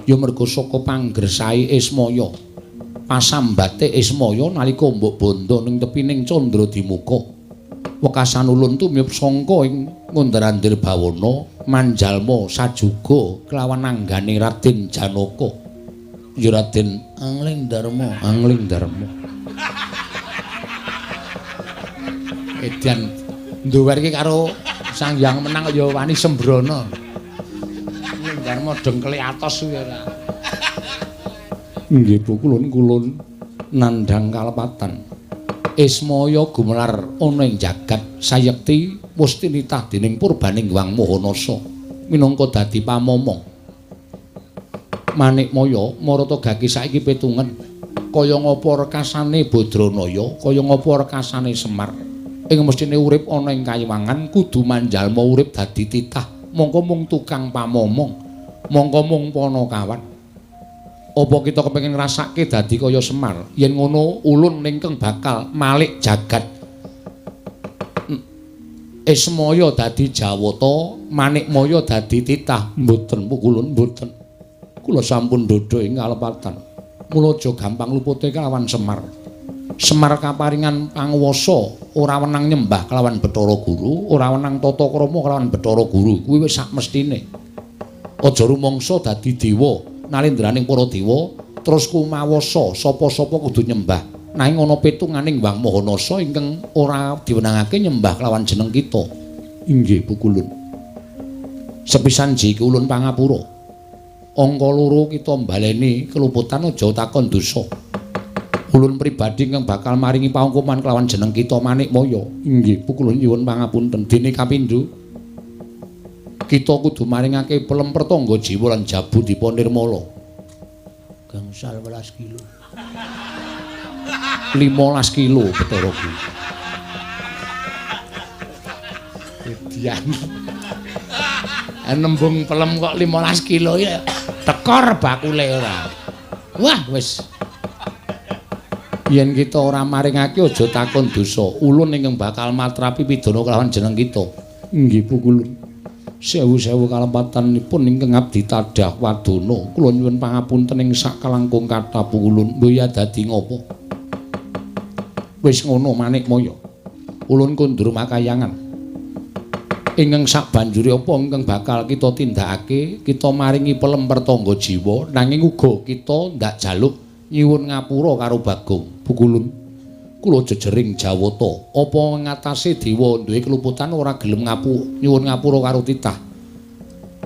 Ya merga saka panggersahe Ismaya. Pasambate Ismaya nalika mbok bondo ning tepining Candra Dimuka. Wekasan ulun tumiyup sangka ing ngundar-andir bawana manjalma sajuga kelawan anggane Raden Janaka. Ya Raden Angling Darma, Angling Darma. Edan nduwer iki karo Sang Hyang Menang ya wani sembrono. Angling Darma dengkele atos kuwi ora. Nggih Bu, kulun-kulun nandhang kalepatan. Ismaya gumelar ana ing jagat sayekti wis tinitah dening purbaning Hyang Mahanasa minangka dadi pamomong. Manikmaya marata gaki saiki pitungen. Kaya ngapa rekasane Badranaya, kaya ngapa rekasane Semar. Ing mesthine urip ana ing kayiwangan kudu manjalma urip dadi titah, mongko mung tukang pamomong, mongko mung panakawan. Apa kita kepengin ngrasake dadi kaya Semar? Yen ngono ulun ingkang bakal malik jagat. Ismaya dadi Jawata, Manikmaya dadi titah. Mboten pukulun, mboten. Kula sampun dhodho ing kalepatan. Mula aja gampang lupute kelawan Semar. Semar kaparingan panguwasa ora wenang nyembah kelawan Bathara Guru, ora wenang tata krama kelawan Bathara Guru. Kuwi wis sak mestine. Aja rumangsa dadi dewa, nalendraning para dewa terus kumawasa sapa-sapa kudu nyembah. Nanging ana pitunganing Hyang Maha Nasa ingkang ora diwenangake nyembah kelawan jeneng kita. Inggih pukulun. Sepisan jiki ulun pangapura. Angka loro kita mbaleni keluputan aja takon dosa. Ulun pribadi ingkang bakal maringi pahukuman kelawan jeneng kita Manikmaya. Inggih pukulun nyuwun pangapunten. Dene kapindho kita kudu maringake pelem pertangga jiwa lan jabu dipa nirmala. Gangsal welas kilo. 15 kilo Bathara Guru. Edian. Nembung pelem kok 15 kilo ya tekor bakule ora. Wah wis. Yen kita ora maringake aja takon dosa. Ulun ingkang bakal matrapi pidana kelawan jeneng kita. Inggih pukulun. Sewu-sewu kalepatanipun ingkang abdi tadah wadana. Kula nyuwun pangapunten ing sakalangkung kathah pukulun. Mboya dadi ngopo? Wis ngono Manikmaya. Ulun kondur makayangan. Ingkang sabanjure apa ingkang bakal kita tindakake, kita maringi pelem pertangga jiwa, nanging uga kita ndak jaluk nyuwun ngapura karo Bagong. Pukulun, kula jejering Jawata, apa ngatasé dewa duwe keluputan ora gelem nyuwun ngapura karo titah.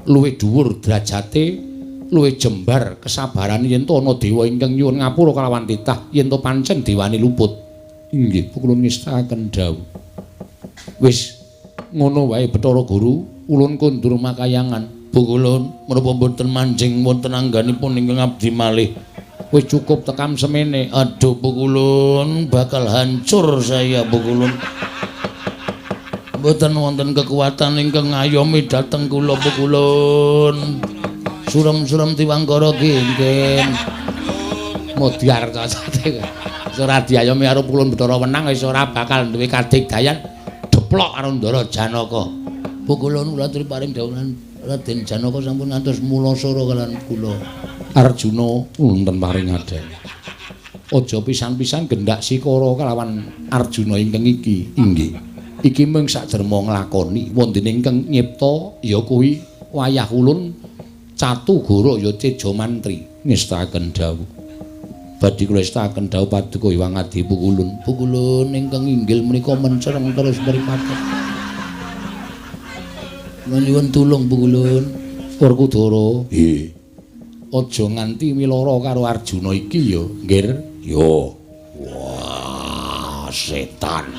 Luwih dhuwur derajate, luwih jembar kesabaran yen to ana dewa ingkang nyuwun ngapura kalawan titah, yen to pancen dewane luput. Inggih, pukulun ngestakaken dawuh. Wis ngono wae Bathara Guru, ulun kondur makayangan. Pukulun, menapa mboten manjing wonten angganipun ingkang abdi malih? Wis cukup tekam semene. Aduh pukulun, bakal hancur saya pukulun. Mboten wonten kekuatan ingkang ngayomi dhateng kula pukulun. Surem-surem tiwangkara nggih. Modyar cacate. Wis ora diayomi karo pukulun Bathara wenang wis ora bakal duwe kadigdayan. Deplok karo Ndara Janaka. Pukulun kula aturi paring dawuh Raden Janaka sampun ngantos mulasara kalian kula. Arjuna wonten paring adhene. Aja pisan-pisan gendak sikara kalawan Arjuna ingkang iki. Inggih. Iki mung sajerma nglakoni wondene ingkang nyipta ya kuwi wayah ulun Catugara ya Teja Mantri. Ngestakaken dawuh. Badhe kula estakaken dawuh paduka Hyang Adi Pukulun. Pukulun ingkang inggil menika mencereng terus mripate. Nyuwun tulung Pukulun. Werkudara. Nggih. Aja nganti milara karo Arjuna iki ya, Nggir. Yo. Wah, setan.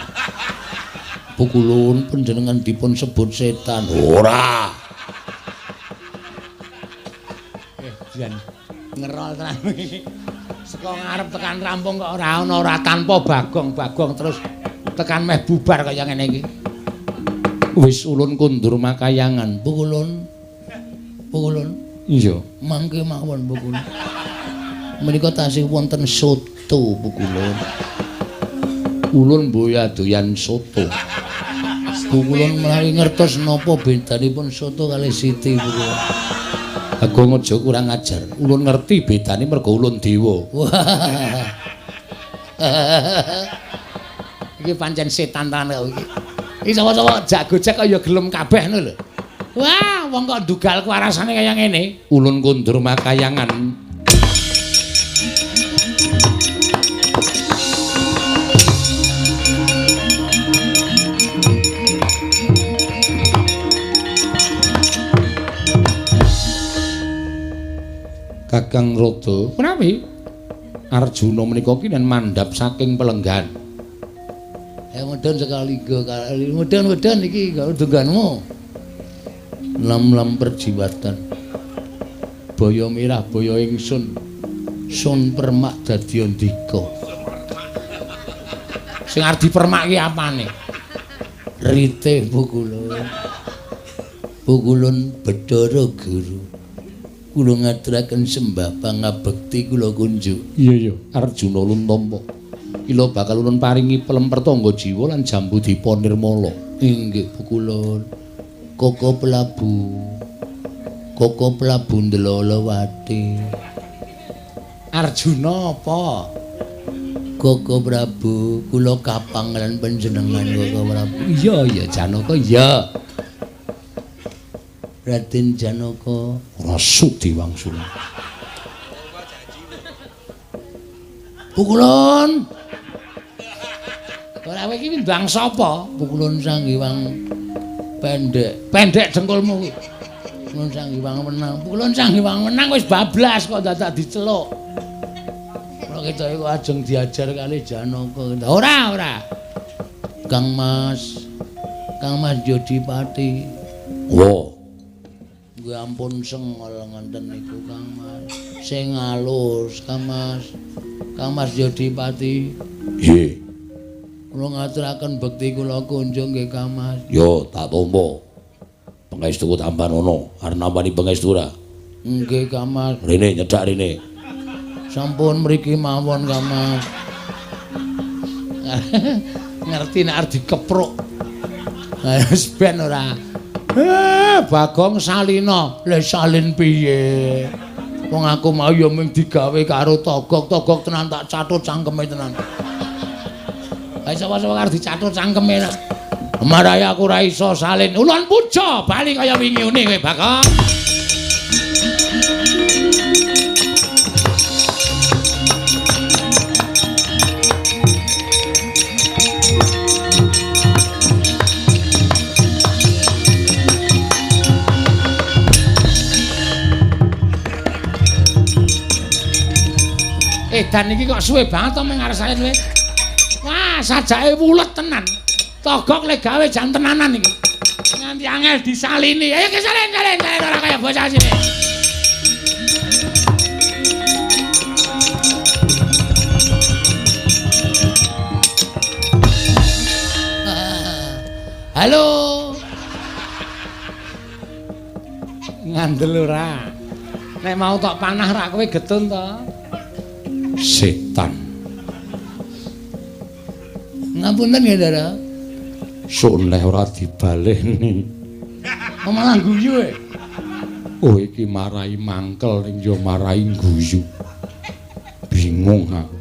Pukulun panjenengan dipun sebut setan. Ora. Jan ngerol tenan iki. Saka ngarep tekan rampung kok ora ana ora tanpa bagong-bagong terus tekan meh bubar kaya ngene iki. Wis ulun kondur makayangan. Pukulun. Pukulun. Iya, mangke mawon Pukulun. Menika tasih wonten soto Pukulun. Ulun mboya doyan soto. Pukulun menawi ngertos napa bedanipun soto kalih siti Pukulun. Bagong aja kurang ajar. Ulun ngerti bedane mergo ulun dewa. Iki pancen setan tenan kok iki. Iki sapa-sapa jak gojek kaya gelem kabeh ngono lho. Wah, wong kok ndugal kuarasane kaya ngene. Ulun kondur makayangan. Kakang Rada, menawi Arjuna menika kinen mandhap saking pelenggan. Mudhun sekali go, mudhun-mudhun iki dungganmu. Lam-lam perjiwatan. Boyo mirah boyo ingsun. Sun permak dadi andika. Sing arep dipermak ki apane? Rite Pukulun. Pukulun Bathara Guru. Kula ngaturaken sembah pangabekti kula kunjuk. Iya iya, Arjuna ulun tampa. Kila bakal ulun paringi pelem pertangga jiwa lan jambu dipa nirmala. Inggih Pukulun. Koko Prabu. Koko Prabu Ndlolowati. Arjuna apa? Koko Prabu, kula kapang lan panjenengan Koko Prabu. Iya iya Janaka iya. Raden Janaka ora sudi wangsul. Pukulun. Ora kowe iki ndang sapa? Pukulun Sang Hyang Pendek. Pendek dengkulmu kuwi. Pukulun Sang Hyang Wenang. Pukulun Sang Hyang Wenang wis bablas kok dadak diceluk. Kula ketoke kok ajeng diajar kali Janaka. Ora, ora. Kang Mas. Kang Mas Jodipati. Wo. Nggih ampun sengol ngenten niku Kang Mas. Sing alus Kang Mas. Kang Mas Jodipati. Nggih. Kula ngaturaken bekti kula kunjung nggih Kang Mas. Yo tak tampa. Pangestuku tambanono, arep nampani pangestu ora? Nggih Kang Mas. Rene nyedak rene. Sampun mriki mawon Kang Mas. Ngerti nek arep dikepruk. Wis ben ora. Bagong Salina. Lah salin piye? Wong aku mau ya mung digawe karo togok, togok tenan tak catut cangkeme tenan. Lah sapa-sapa karo dicatut cangkeme nak. Marai aku ora iso salin. Ulun puja bali kaya wingi une kowe Bagong. Edan iki kok suwe banget to meng arep salin kowe. Wah, sajake wulet tenan. Togok le gawe jan tenanan iki. Nganti angel disalini. Ayo ke salin, salin, salin ora kaya bocah sini. Halo. Ngandel ora. Nek mau tok panah rak kowe getun to. Setan. Ngapunten nggih, Ndara. Suneh ora dibaleni. Kok malah guyu e. Oh iki marai mangkel ning yo marai guyu. Bingung aku.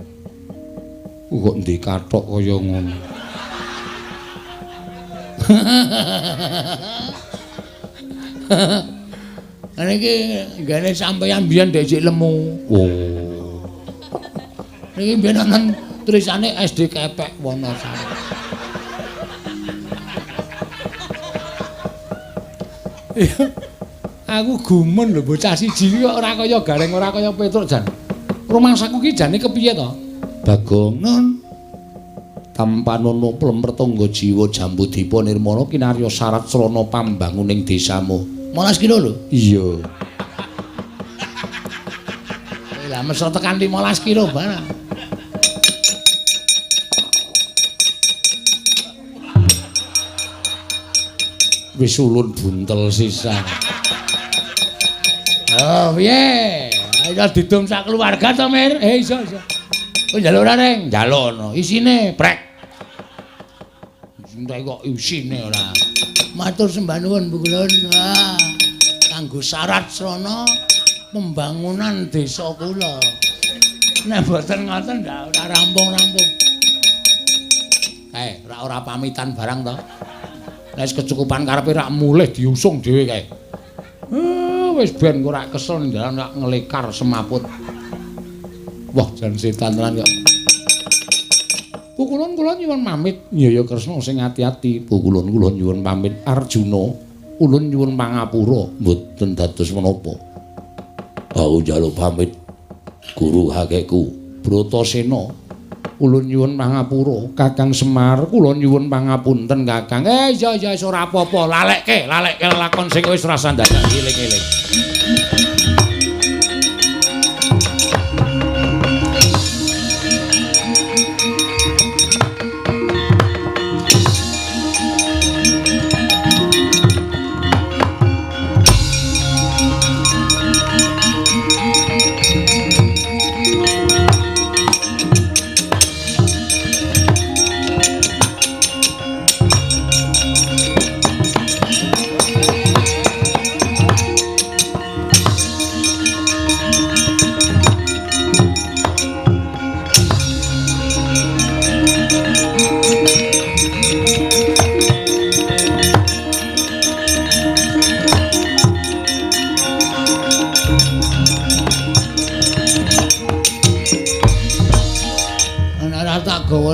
Kok ndek kathok kaya ngono. Niki nggene sampeyan biyen ndek sik lemu. Oh. Niki biyen wonten tulisane SD Kepek Wonosari. Aku gumun lho bocah siji iki kok ora kaya Gareng, ora kaya Petruk jan. Rumangsaku ki jane kepiye to? Bagong non tampanono plempertangga jiwa jambu dipa nirmana kinarya syarat srana pambanguning desamu. 15 kilo lho. Iya. Lah mesra tekan 15 kilo barang. Wis ulun buntel sisan. Oh, piye? Ayo didum sak keluarga to, Mir? Iso, iso. Kowe njaluk ora, Reng? Njaluk no. Isine prek. Entek kok isine ora. Matur sembah nuwun, Bu Kulun. Wah, kanggo syarat srana pembangunan desa kula. Nek mboten ngoten ndak ora rampung-rampung. Kae, ora ora pamitan barang to. Nek wis kecukupan karepe rak mulih diusung dhewe kae. Wis ben kok rak kesel ning dalan rak ngelekar semaput. Wah, jan setan tenan kok. Pukulun kula nyuwun pamit. Iya ya Kresna sing ati-ati. Pukulun kula nyuwun pamit Arjuna, ulun nyuwun pangapura mboten dados menapa. Aku njaluk pamit guru hakeku Bratasena. Ulun nyuwun pangapura Kakang Semar, kula nyuwun pangapunten Kakang. Iya iya wis ora apa-apa, lalekke, lalekke lelakon sing wis rasa dadak eling-eling.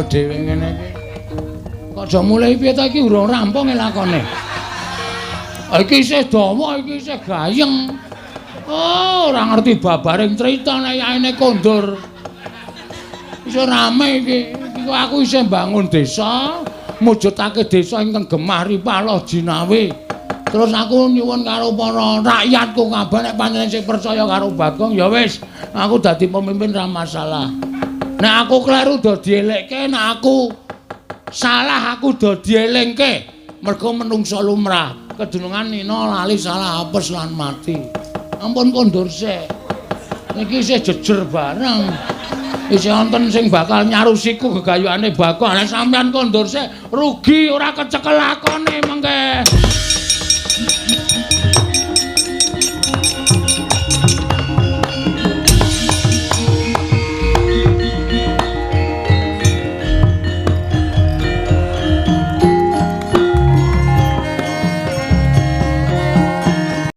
dhewe ngene iki. Kok aja mulai piye ta iki urung rampung lakone. Iki isih dawa, iki isih gayeng. Oh, ora ngerti babaring crita nek yaene kondur. Isih rame iki. Iki kok aku isih mbangun desa, mujudake desa ingkang gemah ripah jinawi. Terus aku nyuwun karo para rakyatku kabeh nek panjenengan sing percaya karo Bagong ya wis, aku dadi pemimpin ra masalah. Nek aku kleru do dielekke, nek aku salah aku do dielingke. Mergo menungsa lumrah, kedunungan nina lali salah apes lan mati. Ampun kondur sik. Niki isih jejer bareng. Isih wonten sing bakal nyarusiku gegayuhane Bagong. Nek sampean kondur sik rugi ora kecekel lakone mengke.